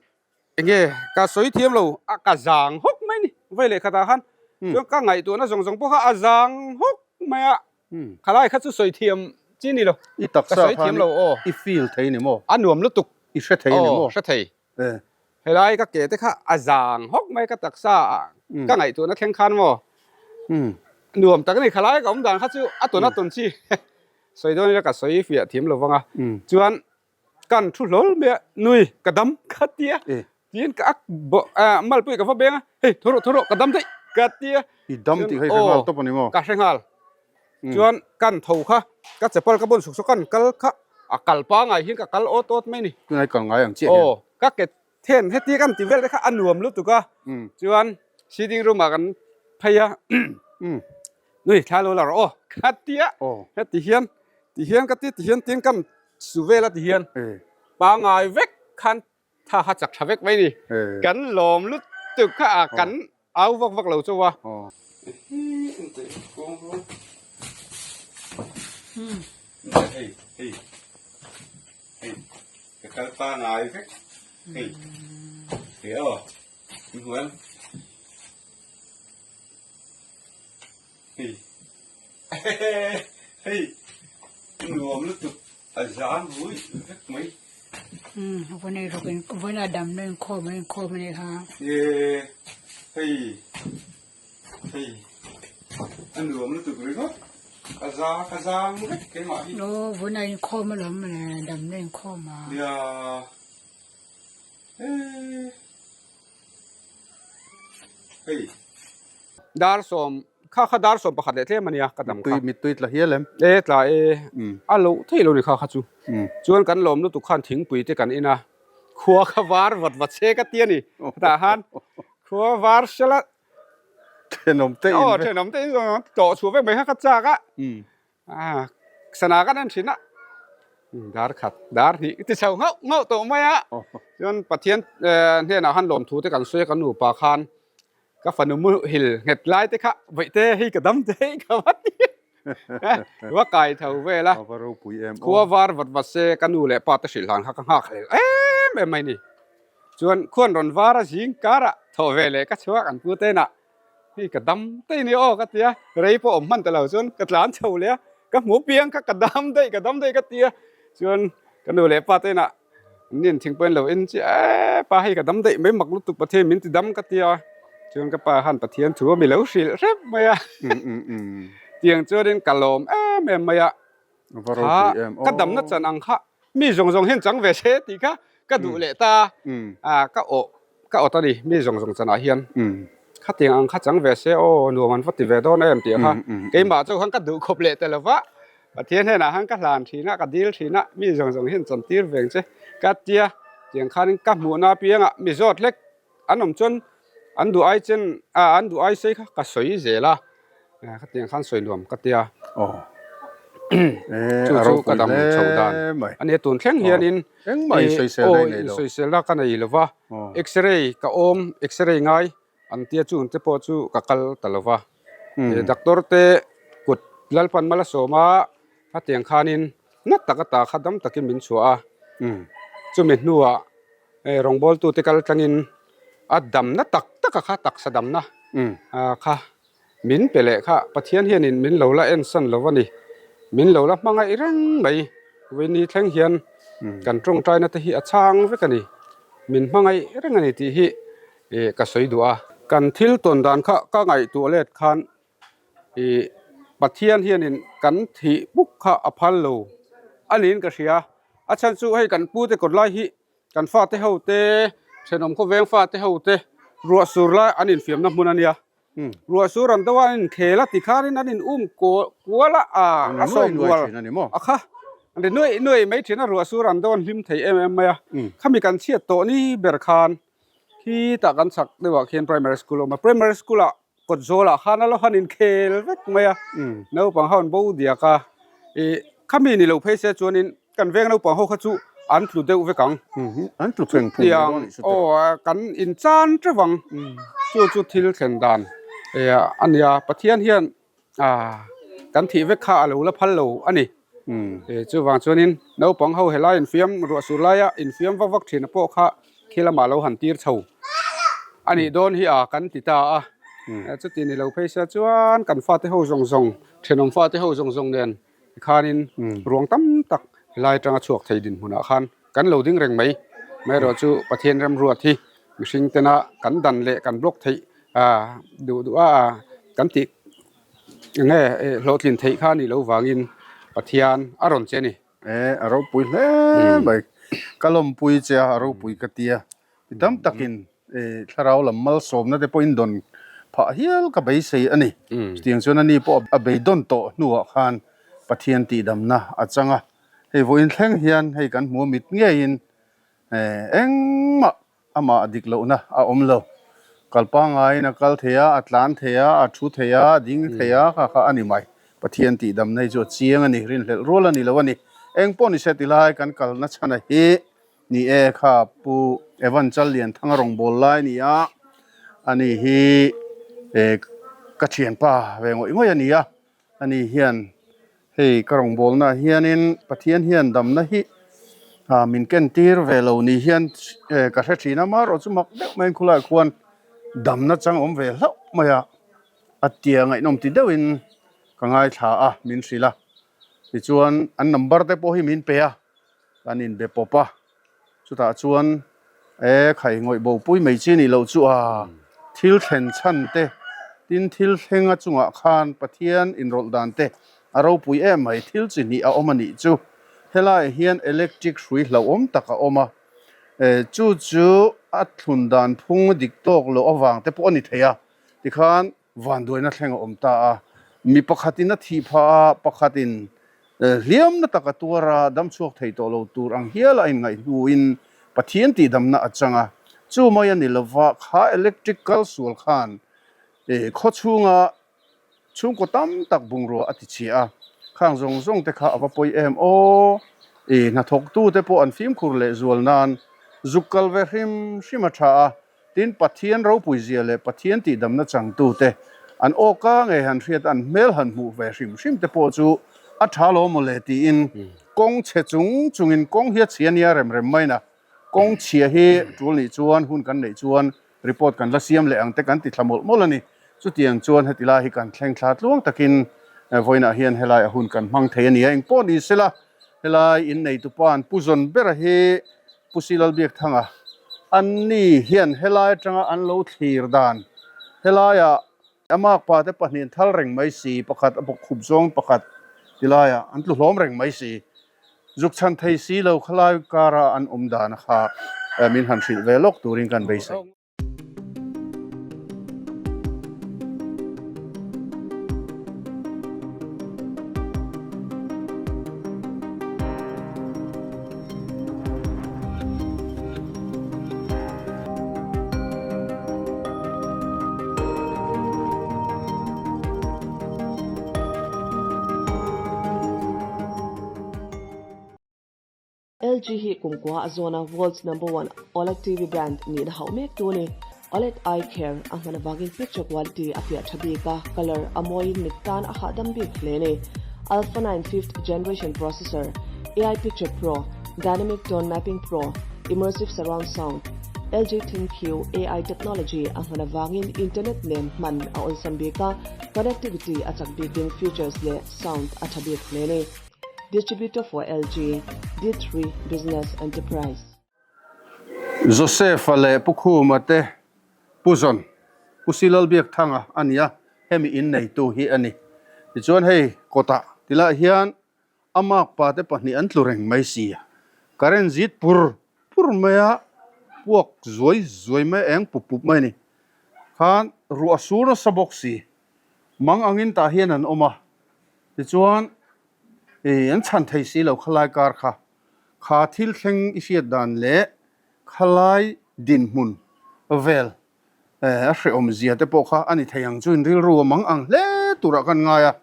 enge ka sawi thiam lo a ka zang hawk mai a ni vawi leh khatah khan chuan ka ngaihtuahna zawng zawng pawh kha a zang hawk mai a. Khalai kha chu sawi thiam chi ni lo. I taksa Ka sawi thiam lo aw. I feel thei ni maw? A nuam lutuk. I hre thei ni maw? Aw hre thei. Helai ka ke te kha a zang hawk mai ka taksa ah ka ngaihtuahna thleng khan maw? Nuam tak a ni. Khalai ka awm dan kha chu a tawn a tawn chi. Sawi dawn ila ka sawi fiah thiam lo vang a. Chuan Kan thu hlawl mai a, nui ka dam ka ti a, tiin ka ak bawh a, malpui ka va beng a, hei tho rawh tho rawh ka dam daih ka ti a. I dam tih kha i hre nghal tawp a ni maw? Ka hre nghal. Chuan kan tho kha, ka chapal ka bun suk suk kan kal kha, a kal pangai hian ka kal awt awt mai a ni. Tunah i kal ngai ang chiah hian. Aw, ka ke Then heti kan ti vel te kha a nuam lutuk a, chuan sitting room ah kan phei a, nui thla lo la rawh aw ka ti a, heti hian ti hian ka ti ti hian tin kan su vel a ti hian pangai vek khan tha kha chak tha vek mai ni, kan lawm lutuk kha a kan au vak vak lo chauh a. Hei hei hei ka kal pangai vek hei hei aw min hmu em hei hei nuam lutuk a zan rui vek mai. Umm vawiin rawk in vawiin a dam na inkhawm a inkhawm a nih kha. E hei hei a nuam lutuk ringawt a za ka zang vek keimah hi. Aw vawiin a inkhawm alawm mawle dam na inkhawm a. Nia e hei. Dar sawm kha kha dar 11 leh tlem a nia ka dam kha. Mittui tla hial em? E tla e a loh theih lo ni kha kha chu. Chuan kan lawm lutuk khan thingpui te kan in a, khua kha var vat vat se ka ti a ni. Hetah khan khua var sela Thenawm te in Aw thenawm te in tlawh chhuah vek mai kha ka chak a. Sana kan en thin a, dar khat dar hnih ti chho nghauh nghauh tawh mai a. Chuan Pathian hnenah khan lawmthu te kan sawi a kan nupa khan ka fanu muhil nghet lai te kha vaih te hei ka dam te hei ka va ti. Va kai tho vel a. A va ropui em aw. Khua var vat vat se ka nu leh pa te hrilh hlan kha ka nghak hlel em em mai ni. Chuan khuan rawn var a zing karah thawh ve leh ka chhuak an pu te nah hei ka dam daih ni aw ka ti a, rei pawh awm hman ta lo chuan ka tlan chho leh a, ka hmu piang kha ka dam daih ka dam daih ka ti a, chuan ka nu leh pa te nah Nin thingpawhin lo en chiah e pa hei ka dam daih mai mak lutuk Pathian min ti dam ka tia chuan ka pa khan Pathian thu a mi lo hrilh hrep mai a tiang chuanin ka lawm em em mai a kha ka damna chan ang kha mi zawng zawng hian chang ve se tih kha ka duh leh ta a ka awh ka awt a ni mi zawng zawng chanah hian khatiang ang kha chang ve se aw nuam an va ti ve dawn em tih kha keimah chu khan ka duh khawp leh ta lo va. Pathian hnenah khan ka hlan thin a, ka dil thin a, mi zawng zawng hian chantir veng che ka tia, tiang khanin ka hmuhna apiangah mi zawt hlek an awm chuan an duh ai chen ah an duh ai sei kha ka sawi zel a, khatiang khan sawi nuam ka tia. Chu chu ka dam chho dan a nia tun thleng hianin aw insawiselna ka nei lo va, x-ray ka awm x-ray ngai An tia chung te pawh chu ka kal ta lo va, doctor te kut Lalpan mal a sawm a, hetiang khanin nat tak ata kha dam takin min chhuah a, chumi hnuah rawngbawltu te kal tlangin a damna tak taka kha taksa damna kha min pe leh kha Pathian hianin min lo la ensan lo a ni, min lo la hmangaih reng mai, vawiin ni thleng hian kan tawngtaina te hi a chhang vek a ni, min hmangaih reng a ni tih hi Ih ka sawi duh a. Kan thil tawn dan kha ka ngaihtuah let khan ih Pathian hianin kan thih buk kha a phal lo a niin ka hria. A chhan chu hei kan pute kawt lai hi kan fate ho te thenawm khawveng fate ho te ruah sur lai an infiamna hmun a nia. Ruah sur an do a an inkhel a tikhanin an in um kual a a sawm rual a kha an ri nuaih nuaih mai thin a ruah sur an do an hlim thei em em mai a. Khami kan chhiat tawh ni ber khan Khitah kan chhak deuhah khian primary school a awm a, primary school ah kawt zawlah khan a lo han inkhel vek mai a, naupang ho an bo diak a, ih khami ni lo phei se chuanin kan veng naupang ho kha chu an tlu deuh vek ang, an tlu pheng phung mai dawn a nih chu aw kan inchan teuh ang, chu chu thil thlen dan a nia, Pathian hian Ah, kan thih vek kha a lo la phal lo a ni. Chuvang chuanin naupang ho helai infiam ruah sur laia infiam vak vak thina pawh kha khi lamah lo han tir chho a nih dawn hi a kan ti ta a. Chuti ni lo phei sia chuan kan fate ho zawng zawng, thenawm fate ho zawng zawng nen khanin ruang tam tak helai atanga chhuak thei dinhmunah khan kan lo ding reng mai. Amaherawhchu chu Pathian remruat hi mihring tena kan dan leh kan block theih duh duh a kan tih enge hlawhtlin theih kha a nih loh vangin Pathian a rawn che a ni. E a ropui hle mai ka lawmpui che a a ropui ka tia mi tam takin thlarau lam malsawmna te pawhin dawn phah hial ka beisei a ni chutiang chuan ani pawh a beidawn tawh hnuah khan Pathian tihdamna a chang a hei vawiin thleng hian hei kan hmu a mit ngeiin engmah Amah dik lohna a awm lo. Kal pangaiin a kal thei a, a tlan thei a, a thu thei a, a ding thei a, kha kha a ni mai. Pathian tihdamna hi chu a chiang a ni, rinhlelh rual a ni lo a ni. Eng pawh ni se ti lai kan kalna chhana hi ni e kha Pu Evan Challianthanga rawngbâwl lai a ni a, ani hi ka thianpa ve ngawih ngawih a ni a, ani hian Hei ka rawngbawlnaah hianin Pathian hian damna hi min kentir ve lo ni hian ka hre thin a, amaherawh chu mak deuh maiin khulaiah khuan damna chang awm ve hlauh mai a, a tia ngaihnawm ti deuhin ka ngaithla a, min hrilh a. Tichuan an number te pawh hi min pe a, kan inbe pawp a. Chutah chuan e khai ngawih bo pui mai chi nih loh chu a, thil thlen chhan te, tin thil thleng a chungah khan Pathian inrawlh dan te a ropui em mai, thil chi hnih a awm a nih chu. Helaiah hian electric hrui hlauhawm tak a awm a, e chu chu a thlun dan phung a dik tawk loh avang te pawh a ni thei a, tikhan Vanduaina thleng a awm ta a, mi pakhatin a thih phah a, pakhatin hliamna tak a tuar a, dam chhuak thei tawh lo tur ang hial a inngaih hnuin Pathian tihdamna a chang a. Chu mai a ni lova, kha electric kal sual khan khaw chhunga chhungkaw tam tak bungrua a ti chhia a, khang zawng zawng te kha a va pawi em aw! Hnathawktute pawh an fimkhur lehzual nan zuk kal ve hrim hrim a tha a, Tin, Pathian ropuizia leh Pathian tihdamna changtute An awka ngei han hriat an hmel han hmuh ve hrim hrim te pawh chu a tha lo maw le tiin kawng chhe chung chungin kawng hi a chhia nia rem rem mai na. Kawng chhia hi tul nih chuan hun kan neih chuan report kan la siam leh ang te kan ti thla mawlh mawlh a ni. Chutiang chuan heti lai hi kan thleng thla tluang takin vawiinah hian helai a hun kan hmang thei a ni a. Engpawh ni sela helai inneitupa'n Pu Zawn bera hi Pu Silalbiakthanga anni hian helai atanga an lo thlir dan helaiah a makpa te pahnih an thal reng mai si, pakhat a bawk khup zawng pakhat tilaiah an tlu hlawm reng mai si. Zuk chhan thei si lo khalai kara an awm dan kha min han hrilh ve lawk turin kan beisei. LG hi kumkua a zawn a world's number one OLED TV brand nihna hauh mek tu a ni. OLED eye care a hman avangin picture quality a fiah tha bik a, colour a mawiin mit tan a hahdam bik hle a ni. Alpha 9 fifth generation processor, AI Picture Pro, Dynamic Tone Mapping Pro, Immersive Surround Sound, LG ThinQ AI technology a hman avangin internet nen hman a awlsam bik a, connectivity a chak bikin features leh sound a tha bik hle a ni. Distributor for LG, D3 Business Enterprise. Joseph-a leh Pu Khuma te Pu Zawn, Pu Silalbiakthanga a ni a, hemi inneitu hi a ni. Tichuan hei kawtah tilaiah hian a makpa te pahnih an tlu reng mai si a, current zit pur pur mai a, puak zuai zuai mai a eng pup pup mai a ni. Khan ruah sur nasa bawk si, mang angin tah hian an awm a, tichuan ih an chhan thei si lo khalai kar kha, kha thil thleng i hriat dan leh khalai dinhmun vel A hrehawm zia te pawh kha a ni thei ang chu in rilru a mang ang hle turah kan ngai a,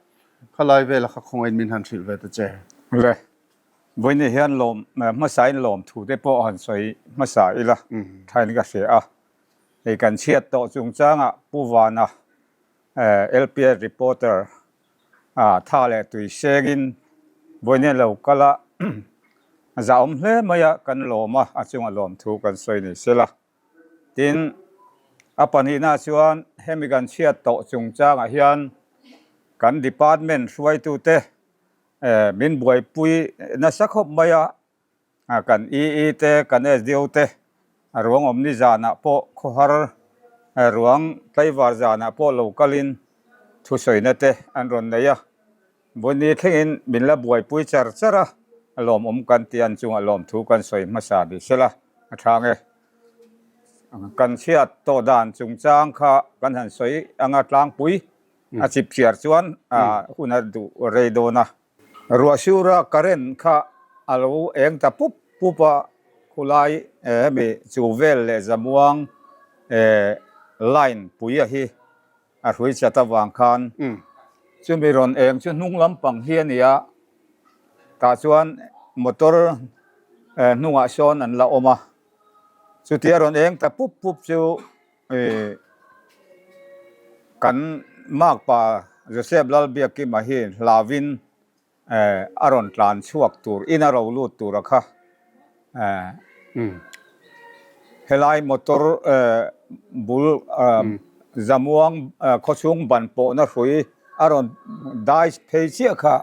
khalai vela kha khawngaih min han hrilh ve ta che. Le, vawiin hian lawm hmasain lawm thu te pawh han sawi hmasa ila thain ka hria a, hei kan chhiat tawh chungchangah Pu Vana LPS reporter tha leh tui sengin vawiin lo kal a, zahawm hle mai a kan lawm a, a chunga lawm thu kan sawi ni sela. Tin, a pahnihna chuan hemi kan chhiat tawh chungchangah hian kan department hruaitute min buaipui nasa khawp mai a, kan EE te, kan SDO te ruang awm ni zanah pawh khawhar ruang tlaivar zanah pawh lo kalin thusawina te an rawn nei a, Vawni thlengin min la buaipui char char a, a lawmawm kan ti an chungah lawmthu kan sawi hmasa ni sela a thang e. Kan chhiat tawh dan chungchang kha kan han sawi anga tlangpui a chip chiar chuan hun a duh rei dawn a. Ruahsura current kha a lo eng ta pup pup a, khulai hemi chu vel leh zamuang line pui a hi A hrui chat avang khan chumi rawn eng chu hnung lampang hi a ni a, tah chuan motor hnungah sawn an la awm a, chutia rawn eng ta pup pup chu kan makpa Joseph Lalbiakkima hi hlauin a rawn tlan chhuak tur in a ro lut tur a kha helai motor bul zamuang khawchhung ban pawhna hrui a rawn dai phei chiah kha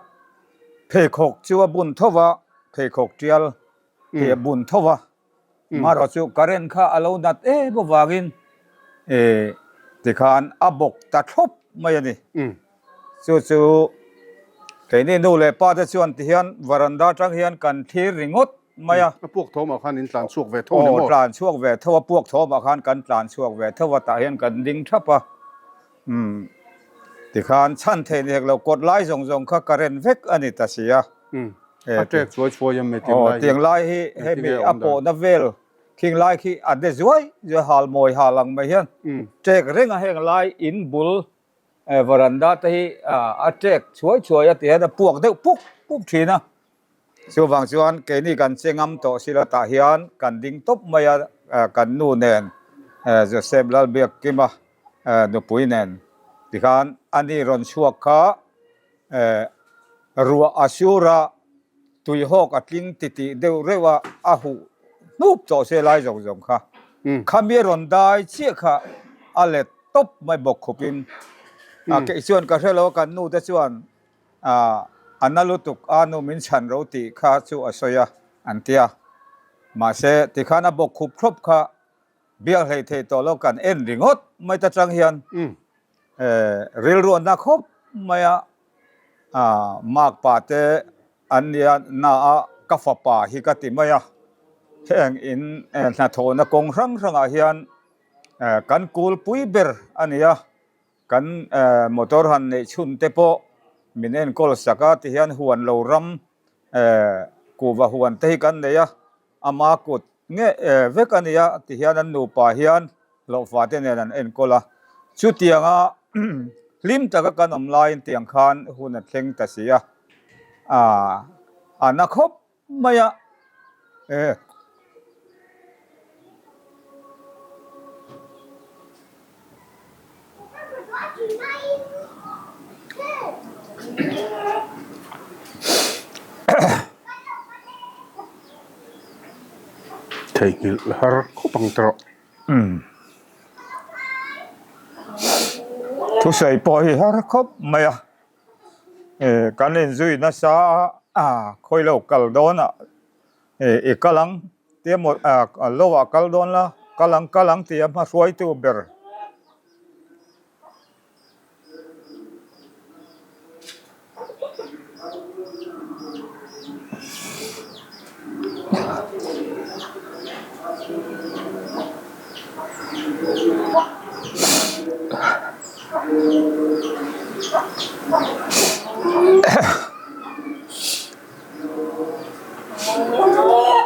pheikhawk chu a bun tho va pheikhawk tial hi a bun tho va. Marawh chu current kha a lo nat em avangin tikhan a bawk ta thlawp mai a ni. Chu chu keini nu leh pa te chuan tihian varanda atang hian kan thlir ringawt mai a. A puak thawmah khan in tlan chhuak ve tho ni maw? Aw tlan chhuak ve tho a, puak thawmah khan kan tlan chhuak ve tho a, tah hian kan ding thap a. Tikhan chhan theih ni hek lo, kawt lai zawng zawng kha current vek a ni ta si a. A ṭek chuai chuai em mai tiang lai hi. Tiang lai hi hemi a pawhna vel khing lai khi a de zuai zuai hal mawi hal ang mai hian ṭek reng a heng lai in bul varanda te hi a ṭek chuai chuai a ti hian a puak deuh puk puk ṭhin a. Chuvang chuan keini kan che ngam tawh silo tah hian kan ding tawp mai a kan nu nen Joseph Lalbiakkima nupui nen. Tikhan ani rawn chhuak kha ruah a sur a, tuihawk a tling titih deuh reuh a, a huh hnup tawh se lai zawng zawng kha. Khami a rawn dai chiah kha a let tawp mai bawk khupin a kei chuan ka hre lo a, kan nu te chuan a na lutuk a nu min chhan ro tih kha chu a sawi a an ti a. Mahse tikhan a bawk khup thlawp kha Biak hlei thei tawh lo kan en ringawt mai ta chang hian rilru an na khawp mai a, makpa te an nia na a ka fapa hi ka ti mai a, heng in hnathawhna kawng hrang hrangah hian kan kulpui ber a ni a, kan motor han neih chhun te pawh min enkawl sak a tihian huan lo ram kuhva huan te hi kan nei a. Ama kut nge vek a nia ti hian an nupa hian hlawhfa te nen an enkawl a, chutianga hlim taka kan awm laiin tiang khan hun a thleng ta si a, a na khawp mai a. Theihnghilh har khawp ang tawh. Umm. Thusawi pawh hi har khawp mai a. Kan inzui nasa a, khawi lo kal dawn ah I kal ang tia maw lo ah kal dawn la, kal ang kal ang tia hmahruaitu ber.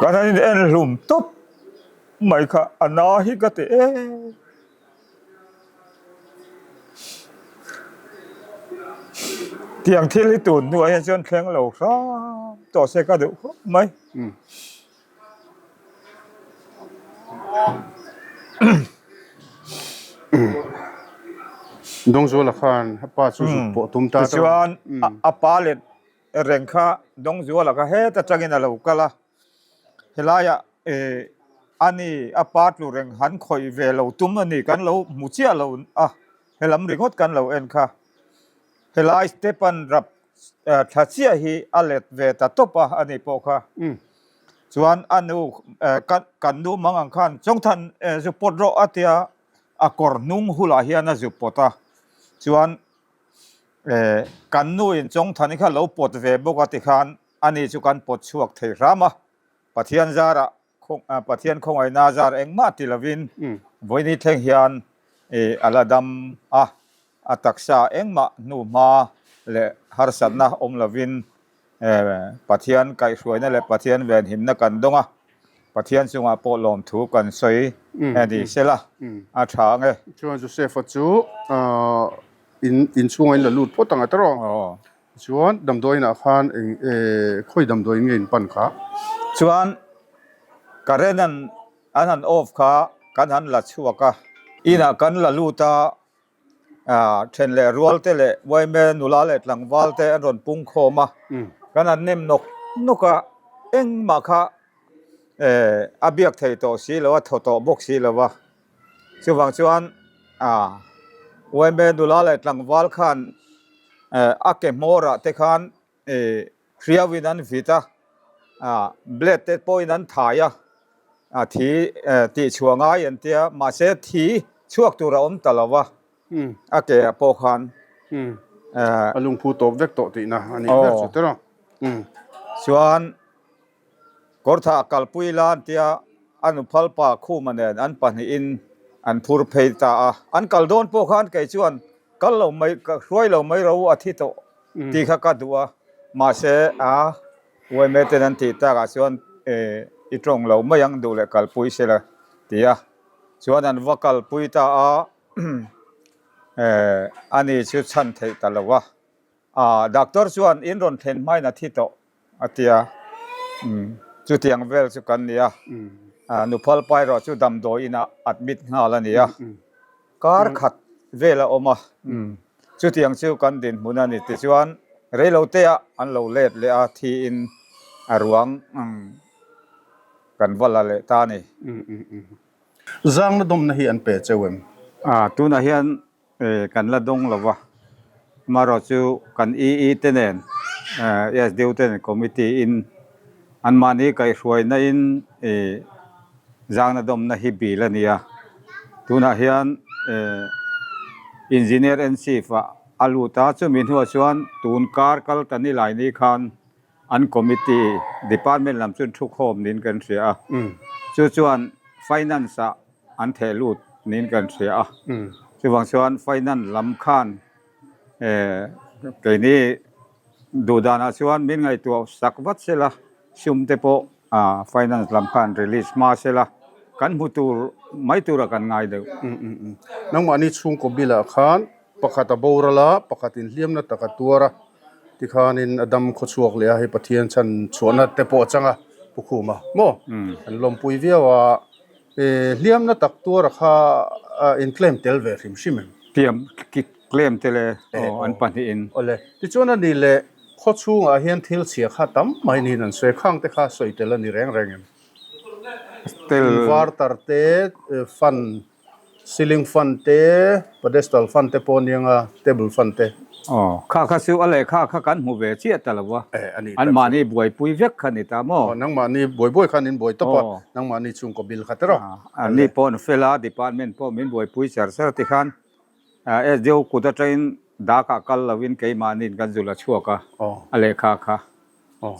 Kan han in en hlum tawp mai kha a na hi ka ti em. Tiang thil hi tun hnuah hian chuan thleng lo hram tawh se ka duh khawp mai. Dawngzuala khan a pa chu zuk pawh tum ta. Tichuan a pa leh reng kha Dawngzuala kha heta tangin a lo kal a, helaiah eh ani a pa tlu reng han khawih ve lo tum a ni kan lo hmu chiah lo a, helam ringawt kan lo en kha. Helai step an rap thla chiah hi a let ve ta tawp a ani pawh kha. Chuan a nu kan nu mang ang khan Chawngthan zu pawt rawh a tia a kawr hnung hulah hian a zu pawt a, chuan Eh, kan nu in Chawngthani kha lo pawt ve bawk a tikhan ani chu kan pawt chhuak thei hram a, Pathian zarah Pathian khawngaihna zar engmah ti lovin vawiini thleng hian a la dam a, a taksa engmah hnu hma leh harsatna awm lovin Pathian kaihhruaina leh Pathian venhimna kan dawng a, Pathian chungah pawh lawmthu kan sawi a ni sela a tha ang e. Chuan Joseph-a chu in inchhungah in la lut phawt ang a tawrh aw. Chuan damdawiinah khan eng khawi damdawiin nge in pan kha? Chuan current an an han off kha kan han la chhuak a, inah kan la lut a, Then leh rual te leh uaime nula leh tlangval te an rawn pung khawm a, kan han nem nawk nawk a, engmah kha a biak thei tawh si lo a, thaw tawh bawk si lo a. Chuvang chuan uaime nula leh tlangval khan a ke hmawrah te khan Hriauin an vit a, blade te pawhin an thai a, thi tih chhuah ngai an tia, mahse thi chhuak tur a awm ta lo va, a ke ah pawh khan. A lungphu tawp vek tawh tihna a nih ber chu tiraw. Chuan Kawrthah kalpui la an tia, a nuphal pa Khuma nen an pahnihin an phur phei ta a, an kal dawn pawh khan kei chuan kal lo mai, hruai lo mai ro a thi tawh tih kha ka duh a, mahse a uaime ten an tih takah chuan i tawng lo mai ang duh leh kalpui se la ti a, chuan an va kalpui ta a, ani chu chhan theih ta lo a, doctor chuan in rawn thlen hmain a thi tawh a ti a, chutiang vel chu kan ni a, nuphal pa erawh chu damdawi inah admit nghal a ni a, kar khat vel a awm a. Chutiang chu kan dinhmun a ni. Tichuan, reiloteah an lo let leh a, thiin a ruang kan va la leh ta a ni. Zangna dawmna hi an pe cheu em? Tunah hian Kan la dawng lo va, amaherawh chu kan EE te nen SDO te nen committee in anmahni kaihhruaina in zangna dawmna hi bil a ni a, tunah hian Engineer in Chief ah a lut a, chumi hnuah chuan tun kar kal ta ni lai ni khan an committee department lam chuan thukhawm niin kan hria a, chu chuan finance ah an theh lut niin kan hria a, chuvang chuan finance lam khan keini duh danah chuan min ngaihtuah sak vat sela, sum te pawh finance lam khan release hma sela kan hmu tur mai tura kan ngai deuh. Nangmahni chhungkaw bilah khan pakhat a boral a, pakhat inhliamna tak a tuar a, Tikhanin a dam khaw chhuak leh a, hei Pathian chhan chhuahna te pawh a chang a, Pu Khuma maw? An lawmpui viau a, hliamna tak tuara kha in claim tel ve hrim hrim em? Hliam claim tel e, aw an pahnihin. Awle, tichuan a ni leh khaw chhungah hian thil chhia kha tam mai niin an sawi, khang te kha sawi tel a ni reng reng em? Tel. Inverter te, fan Ceiling fan te, pedestal fan te pawh aniang a, table fan te. Aw, kha kha chu a lehkha kha kan hmu ve chiah ta lo a, Eh, a ni tak chu. Anmahni buaipui vek kha ni ta maw? Aw, nangmahni buai buai khan in buai tawp a, nangmahni chhungkaw bill kha teraw. Anni pawh an fel a, department pawh min buaipui char char tikhan SDO kut atangin dak ah kal lovin keimahniin kan zul a chhuak a, a lehkha kha.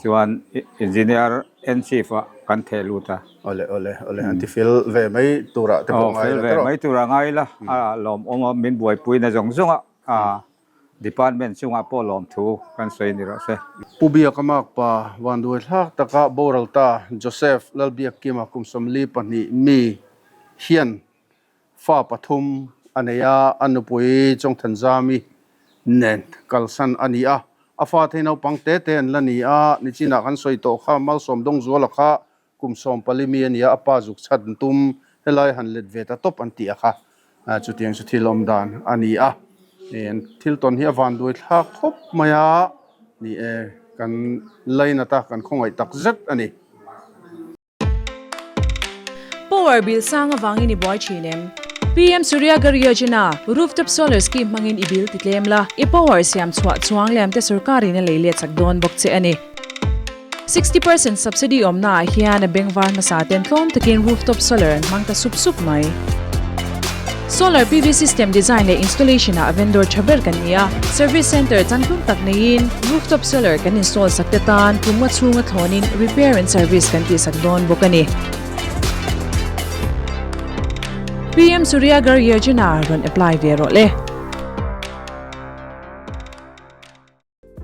Chuan Engineer in Chief ah kan theh lut a. Awle awle awle an ti fel ve mai turah te pawh ngai la Fel ve mai turah ngai la a lawmawm a min buaipuina zawng zawng a Department chungah pawh lawmthu kan sawi ni rawh se. Pu Biaka Makpa vanduai thlak taka boral ta Joseph Lalbiakkima kum 42 mi hian Fa pathum a nei a, a nupui Chawngthanzami nen kalsan a ni a. A fate hi naupang te te an la ni a, nichinah kan sawi tawh kha Malsawm Dawngzuala kha kum 14 mi a ni a, a pa zuk chhat an tum, helai han let ve ta tawp an tih a kha. Chutiang chu thil awm dan a ni a. Thil tawn hi a vanduai thlak khawp mai a, ni e, kan lainat a, kan khawngaih tak zet a ni. Power bill sang avangin i buai thin em? PM Surya Ghar Yojana, Rooftop Solar Scheme hmangin i bill ti tlem la, i power siam chhuah chuang lem te sorkarin a lei let chak dawn bawk che a ni. 60% subsidy awmna ah hian a bengvar hmasa ten tlawm takin rooftop solar an hmang ta sup sup mai. Solar PV system design leh installation ah vendor tha ber kan ni a, service center changtlung tak neiin rooftop solar kan install sak te tan kum nga chhunga thlawnin repair and service kan tihsak dawn bawk a ni. PM Surya Ghar Yojana rawn apply ve rawh le.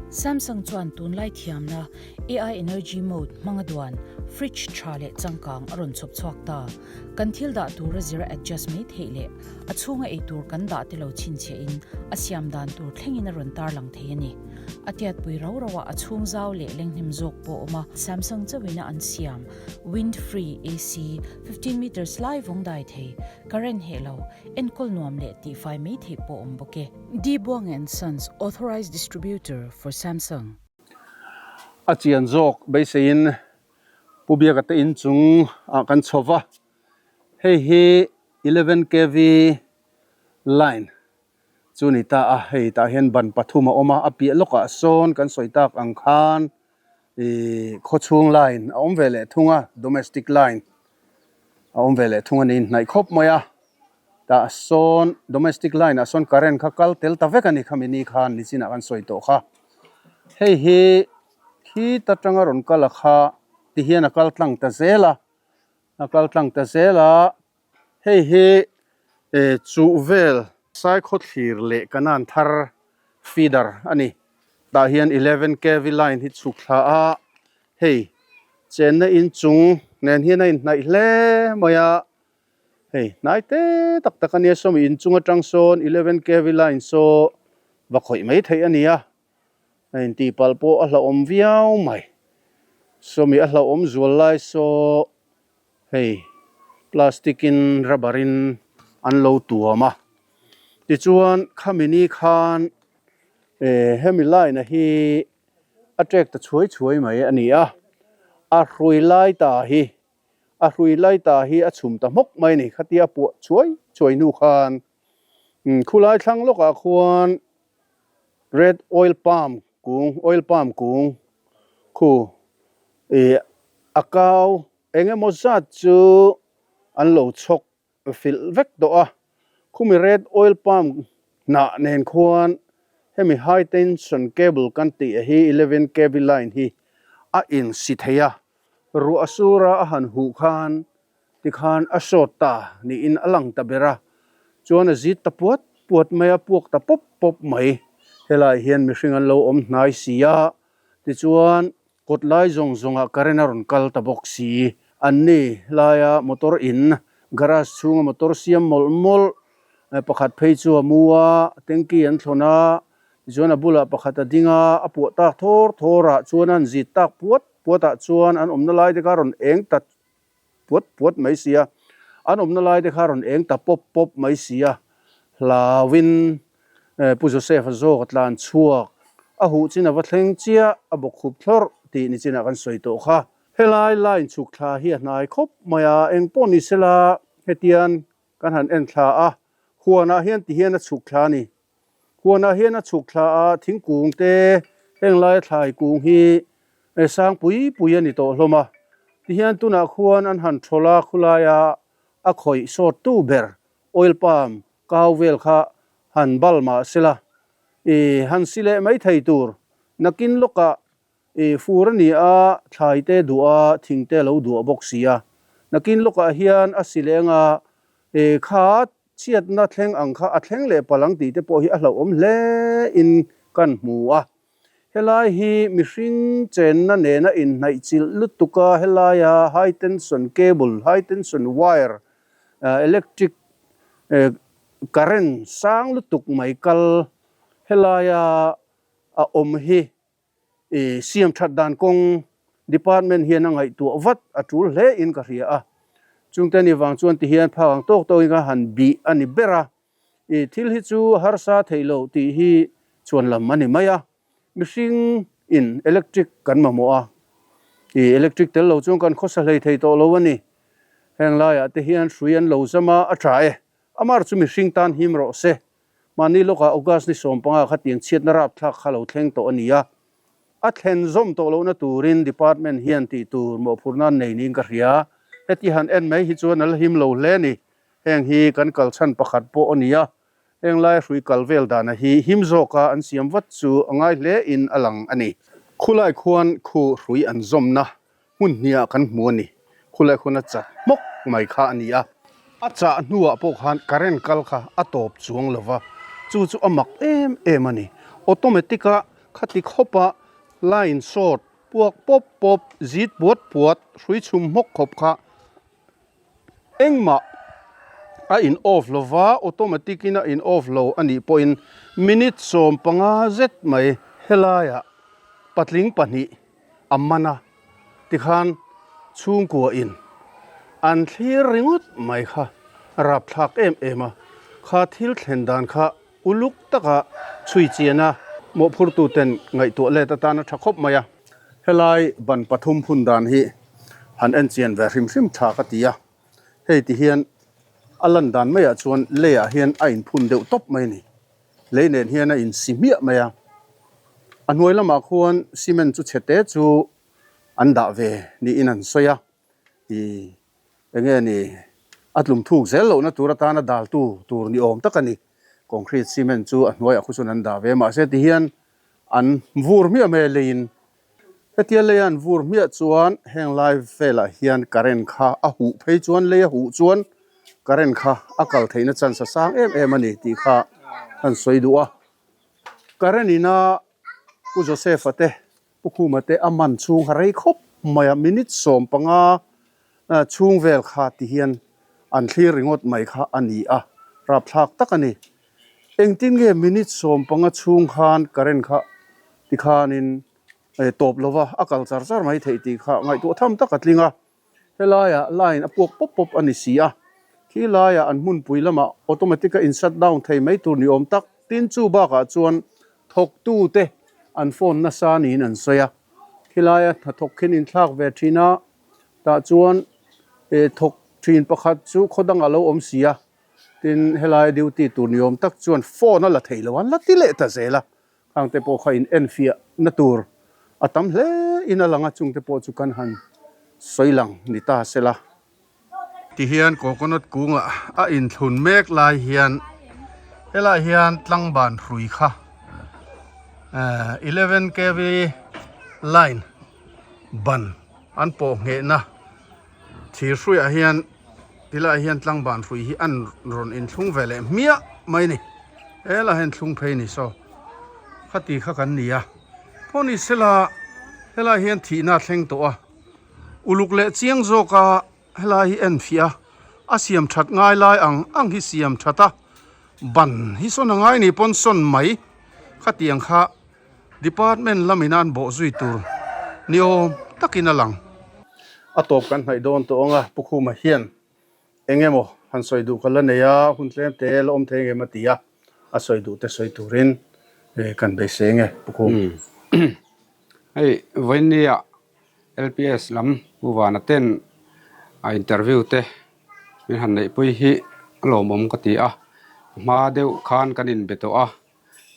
Samsung chuan tunlai thiamna AI Energy Mode hmanga duan fridge tha leh changkang a rawn chhawp chhuak ta. Kan thil dah tur a zira adjust mai theih leh a chhunga ei tur kan dah te lo chhinchhiah in a siam dan tur thlengin a rawn tarlang thei a ni. A tiatpui rau rauah a chhung zau leh lenghnem zawk pawh a awm a. Samsung chauhin a an siam Wind Free AC 15 meters lai vawng dai thei, current heh lo, enkawl nuam leh tihfai mai theih pawh a awm bawk e. D Buang and Sons Authorized Distributor for Samsung. A chian zawk beiseiin Pu Biaka te inchung ah kan chho va, hei hi 11 kv line chu ni ta a, hei tah hian ban pathum a awm a, a piah lawkah sawn kan sawi tak ang khan ih khawchhung line a awm ve leh thung a, domestic line a awm ve leh thung a ni, inhnaih khawp mai a. Tah sawn domestic line ah sawn current kha kal tel ta vek a ni khami ni khan nichinah kan sawi tawh kha. Hei hi khita tanga rawn kal a kha ti hian a kal tlang ta zel a, a kal tlang ta zel a, hei hi eh chuh vel Saikhawthlir leh Kanan thar feeder a ni. Tah hian 11 kv line hi chhuk thla a, hei chenna inchung nen hian a inhnaih hle mai a. Hei hnai te tak tak a nia sawmi inchung atang sawn 11 kv line saw va khawih mai theih a ni a, a intihpalh pawh a hlauhawm viau mai. Sawmi a hlauhawm zual lai saw hei plastic in rubber in an lo tuam a, tichuan khami ni khan. Hemi line a hi a trek ta chhuai chhuai mai a ni a, a hrui lai ta hi a hrui lai ta hi a chhum ta hmawk mai a ni. Khatia puah chhuai chhuai hnu khan khulai thlang lawkah khuan red oil palm kung oil palm kung khu ih a kau eng emaw zat chu an lo chhawk filh vek tawh a, khumi red oil palm hnah nen khuan hemi high tension cable kan tih hi 11 kv line hi a in si thei a, ruah sura a han huh khan tikhan a short ta niin a lang ta ber a, chuan a zit ta puat puat mai a, puak ta pawp pawp mai, helaiah hian mihring an lo awm hnai si a, tichuan Kawt lai zawng zawngah current a rawn kal ta bawk si. An ni laia motor in garage chhunga motor siam mawlh mawlh pakhat phei chu a mu a, tanky an thlawn a, tichuan a bulah pakhat a ding a, a puah tak thawr thawr ah chuan a han zit tak puat puat ah chuan an awmna lai te kha a rawn eng ta puat puat mai si a, an awmna lai te kha a rawn eng ta pawp pawp mai si a, hlauin Pu Joseph-a zawk a tlan chhuak, a huh chin a va thleng chiah, a bawk khup thlawrh tih ni chinah kan sawi tawh kha. Helai line chhuk thla hi a hnai khawp mai a, eng pawh ni sela hetian kan han en thla a, huanah hian ti hian a chhuk thla a ni. Huanah hian a chhuk thla a, thingkung te heng laia thlai kung hi sang pui pui a ni tawh hlawm a, tihian tunah khuan an han thawl a, khulaia a khawih sawt tu ber oil palm kau vel kha han bal mah sela i han si leh mai thei tur nakin lawkah i fur a ni a, thlai te duh a, thing te lo duah bawk si a, nakin lawkah hian a si leng a, i kha Chhiatna thleng ang kha a thleng leh palh ang tih te pawh hi a hlauhawm hle in kan hmu a. Helai hi mihring chenna nena inhnaih chilh lutuk a, helaia high tension cable, high tension wire, electric current sang lutuk mai kal helaia a awm hi I siam that dan kawng department hian a ngaihtuah vat a tul hle in ka hria a. Chungte ni vang chuan ti hian phak ang tawk tawk in ka han bih a ni ber a. I thil hi chu harsa theih loh tih hi chhuan lam a ni mai a. Mihring in electric kan mamawh a. I electric tel lo chuan kan khawsa hlei thei tawh lo a ni. Heng laiah te hian hrui an lo zam a, a tha e. Amar chu mihring tan him rawh se. Mahni lawkah August ni 15 kha tiang chhiatna rapthlak kha lo thleng tawh a ni a, a thlen zawm tawh lohna turin department hian tih tur mawhphurhna an nei niin ka hria. Heti han en mai hi chuan a la him lo hle a ni. Heng hi kan kal chhan pakhat pawh a ni a, heng laia hrui kal vel dana hi him zawka an siam vat chu a ngai hle in a lang a ni. Khulai khuan khu hrui an zawmna Hmun hniah kan hmu a ni. Khulai khuan a chat hmawk mai kha a ni a. A chah hnuah pawh khan current kal kha a tawp chuang lo va, chu chu a mak em em a ni. Automatic a khati khawpa line short puak pawp pawp, zit puat puat, hrui chhum hmawk khawp kha engmah a in off lo va, automatic in a in off lo a nih pawhin minute 15 zet mai helaiah patling pahnih a man a, tikhan chhungkua in an thlir ringawt mai kha a rapthlak em em a, kha thil thlen dan kha uluk taka chhui chian a mawhphurtu ten ngaihtuah let atan a tha khawp mai a. Helai ban pathum phun dan hi han en chian ve hrim hrim tha ka ti a, hei ti hian a lan dan maiah chuan leiah hian a inphun deuh tawp mai a ni. Lei nen hian a insi hmiah mai a, a hnuai lamah khuan cement chu chhe te chu an dah ve niin an sawi a, ih eng nge ni a tlum thuk zel lohna tur atana daltu tur ni awm tak a ni, concrete cement chu a hnuaiah khu chuan an dah ve mahse tihian an vur hmiah mai a leiin Hetia lei an vur hmiah chuan heng lai velah hian current kha a huh phei chuan lei a huh chuan current kha a kal theihna chance a sang em em a ni tih kha an sawi duh a. Current ina Pu Joseph-a te Pu Khuma te a man chhung kha rei khawp mai a, minute 15 chhung vel kha ti hian an thlir ringawt mai kha a ni a, rapthlak tak a ni. Engtin nge minute 15 chhung khan current kha tikhanin tawp lova a kal char char mai theih tih kha ngaihtuah tham tak a tling a, helaiah line a puak pawp pawp a ni si a, khi laiah an hmunpui lamah automatic a in shut down thei mai tur ni awm tak tin chu bakah chuan. Thawktute an phone nasa niin an sawi a, khilaia hnathawk khin inthlak ve thin a, tah chuan thawk thin pakhat chu khaw dangah lo awm si a, tin helai duty tur ni awm tak chuan phone a la thei lo a, an la ti leh ta zel a, khangte pawh kha in enfiah na tur a tam hle in a lang a, chungte pawh chu kan han sawi lang ni ta sela. Tihian coconut kungah a inthlun mek lai hian helaiah hian tlangban hrui kha 11 kv line ban an pawh nghehna thir hruiah hian tilaiah hian tlangban hrui hi an rawn inthlung ve leh hmiah mai a ni helaiah hian thlung phei a ni saw khati kha kan ni a pawh ni sela helaiah hian thihna a thleng tawh a. Uluk leh chiang zawka helai hi en fiah a, a siam that ngai lai ang ang hi siam that a, ban hi sawn a ngai ni pawn sawn mai khatiang kha department lamin a an bawh zui tur ni awm takin a lang. A tawp kan hnaih dawn tawh ang a, Pu Khuma hian eng emaw han sawi duh ka la nei a, hun tlem te la awm thei engem a ti a, a sawi duh te sawi turin kan beisei ang e Pu Khum. Hei vawinia LPS lam Pu Vana ten a interview te min han neihpui hi a lawmawm ka ti a, hma deuh khan kan inbe tawh a,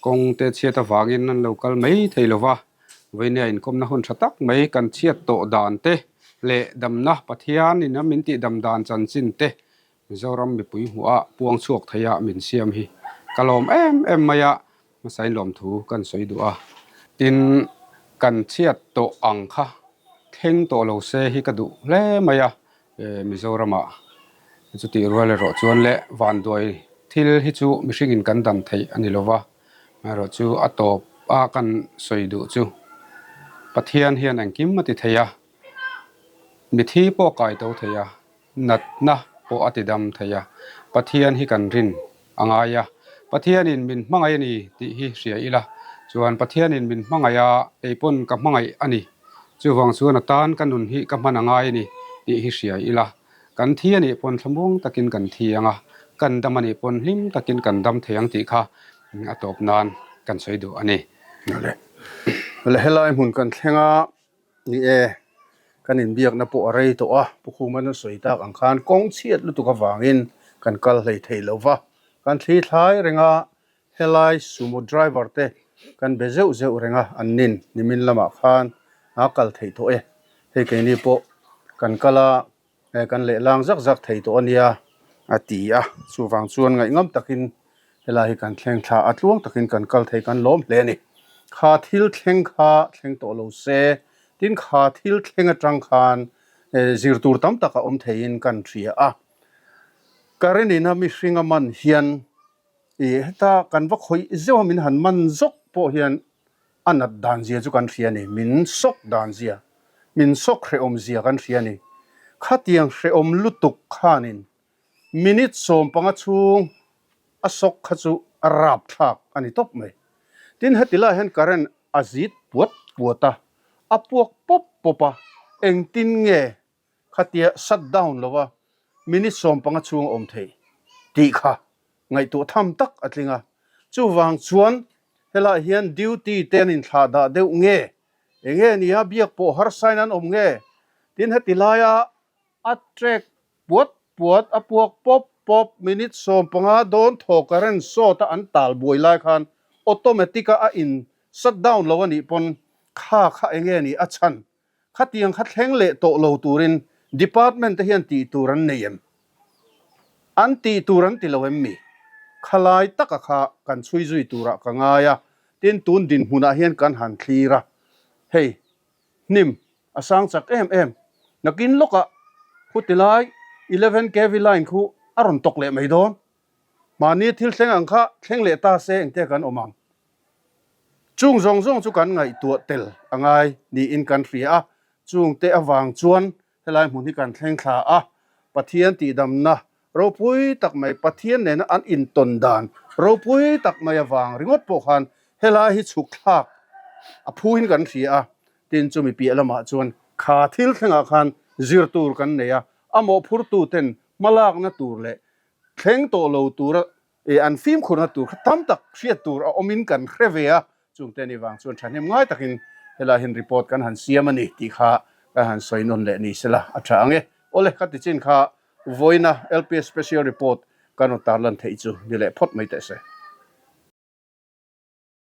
kawng te chhiat avangin an lo kal mai thei lo va, vawinia inkawmna hun tha tak mai kan chhiat tawh dan te leh damna Pathian in a min tihdam dan chanchin te Mizoram mipui hmuh a puang chhuak thei a min siam hi ka lawm em em mai a, hmasain lawmthu kan sawi duh a, tin kan chhiat tawh ang kha thleng tawh lo se hi ka duh hle mai a, Mizoramah chutih rual erawh chuan leh vanduai thil hi chu mihringin kan dan theih a ni lo va, erawh chu a tawp a kan sawi duh chu Pathian hian engkim a ti thei a, mithi pawh kai to thei a. Natna pawh a ti dam thei a, Pathian hi kan rin a ngai a, Pathianin min hmangaih a ni tih hi hria ila, chuan Pathianin min hmangaih a, kei pawn ka hmangaih a ni, chuvang chuan a tan ka nun hi ka hman a ngai a ni tih hi hria ila, kan thi a nih pawn thlamuang takin kan thi ang a, kan dam a nih pawn hlim takin kan dam thei ang tih kha a tawp nan kan sawi duh a ni. Awle, helai hmun kan thleng a. Ni e, kan inbiakna pawh a rei tawh a, Pu Khuman a sawi tak ang khan kawng chhiat lutuk avangin kan kal hlei thei lo va, kan thli thlai reng a, helai sumo driver te kan be zeuh zeuh reng a, an nin nimin lamah khan a kal theih tawh e, hei keini pawh kan kal a, He kan lehlang zak zak thei tawh a nia a ti a, chuvang chuan ngaihngam takin helai hi kan thleng thla a, tluang takin kan kal thei kan lawm hle a ni. Kha thil thleng kha thleng tawh lo se, tin kha thil thleng atang khan zir tur tam tak a awm theiin kan hria a. Current ina mihring a man hian ih heta kan va khawih zeuh a min han man zawk pawh hian A nat dan zia chu kan hria a ni, min sawk dan zia, min sawk hrehawm zia kan hria a ni. Khatiang hrehawm lutuk khanin minute 15 chhung a sawk kha chu a rap thlak a ni tawp mai. Tin, heti lai hian current a zit puat puat a, a puak pawp pawp a, engtin nge khatia shut down lova minute 15 chhung a awm theih tih kha ngaihtuah tham tak a tling a. Chuvang chuan helaiah hian duty te an inthlah dah deuh nge? Enge nia biak pawh harsain an awm nge? Tin heti laia a trek puat puat a puak pawp pawp minute 15 dawn thaw current short a an tal buai lai khan automatic a a in shut down lo a nih pawn kha kha enge ni a chhan Khatiang kha thleng leh tawh lo turin department te hian tih tur an nei em? An tih tur an ti lo em mi? Khalai taka kha kan chhui zui turah ka ngai a, tin tun dinhmunah hian kan han thlir a, hei hnim a sang chak em em, nakin lawkah khuti lai 11 kv line khu a rawn tawk leh mai dawn, mahni thil thleng ang kha thleng leh ta se engte kan awm ang? Chung zawng zawng chu kan ngaihtuah tel a ngai niin kan hria a, chungte avang chuan helai hmun hi kan thleng thla a, Pathian tihdamna ropui tak mai, Pathian nena an intawn dan ropui tak mai avang ringawt pawh khan helai hi chhuk thlak a phuin kan hria a, tin chumi piah lamah chuan kha thil thlengah khan zir tur kan nei a, a mawhphurtuten hmalakna tur leh thleng tawh lo tura E an fimkhurna tur kha tam tak hriat tur a awmin kan hre ve a. Chungte ni vang chuan thahnem ngai takin helai hian report kan han siam a ni tih kha kan han sawi nawn leh ni sela a tha ang e. Awle, ka ti chin kha vawiina LPS Special Report kan rawn tarlan theih chu ni leh phawt mai teh se.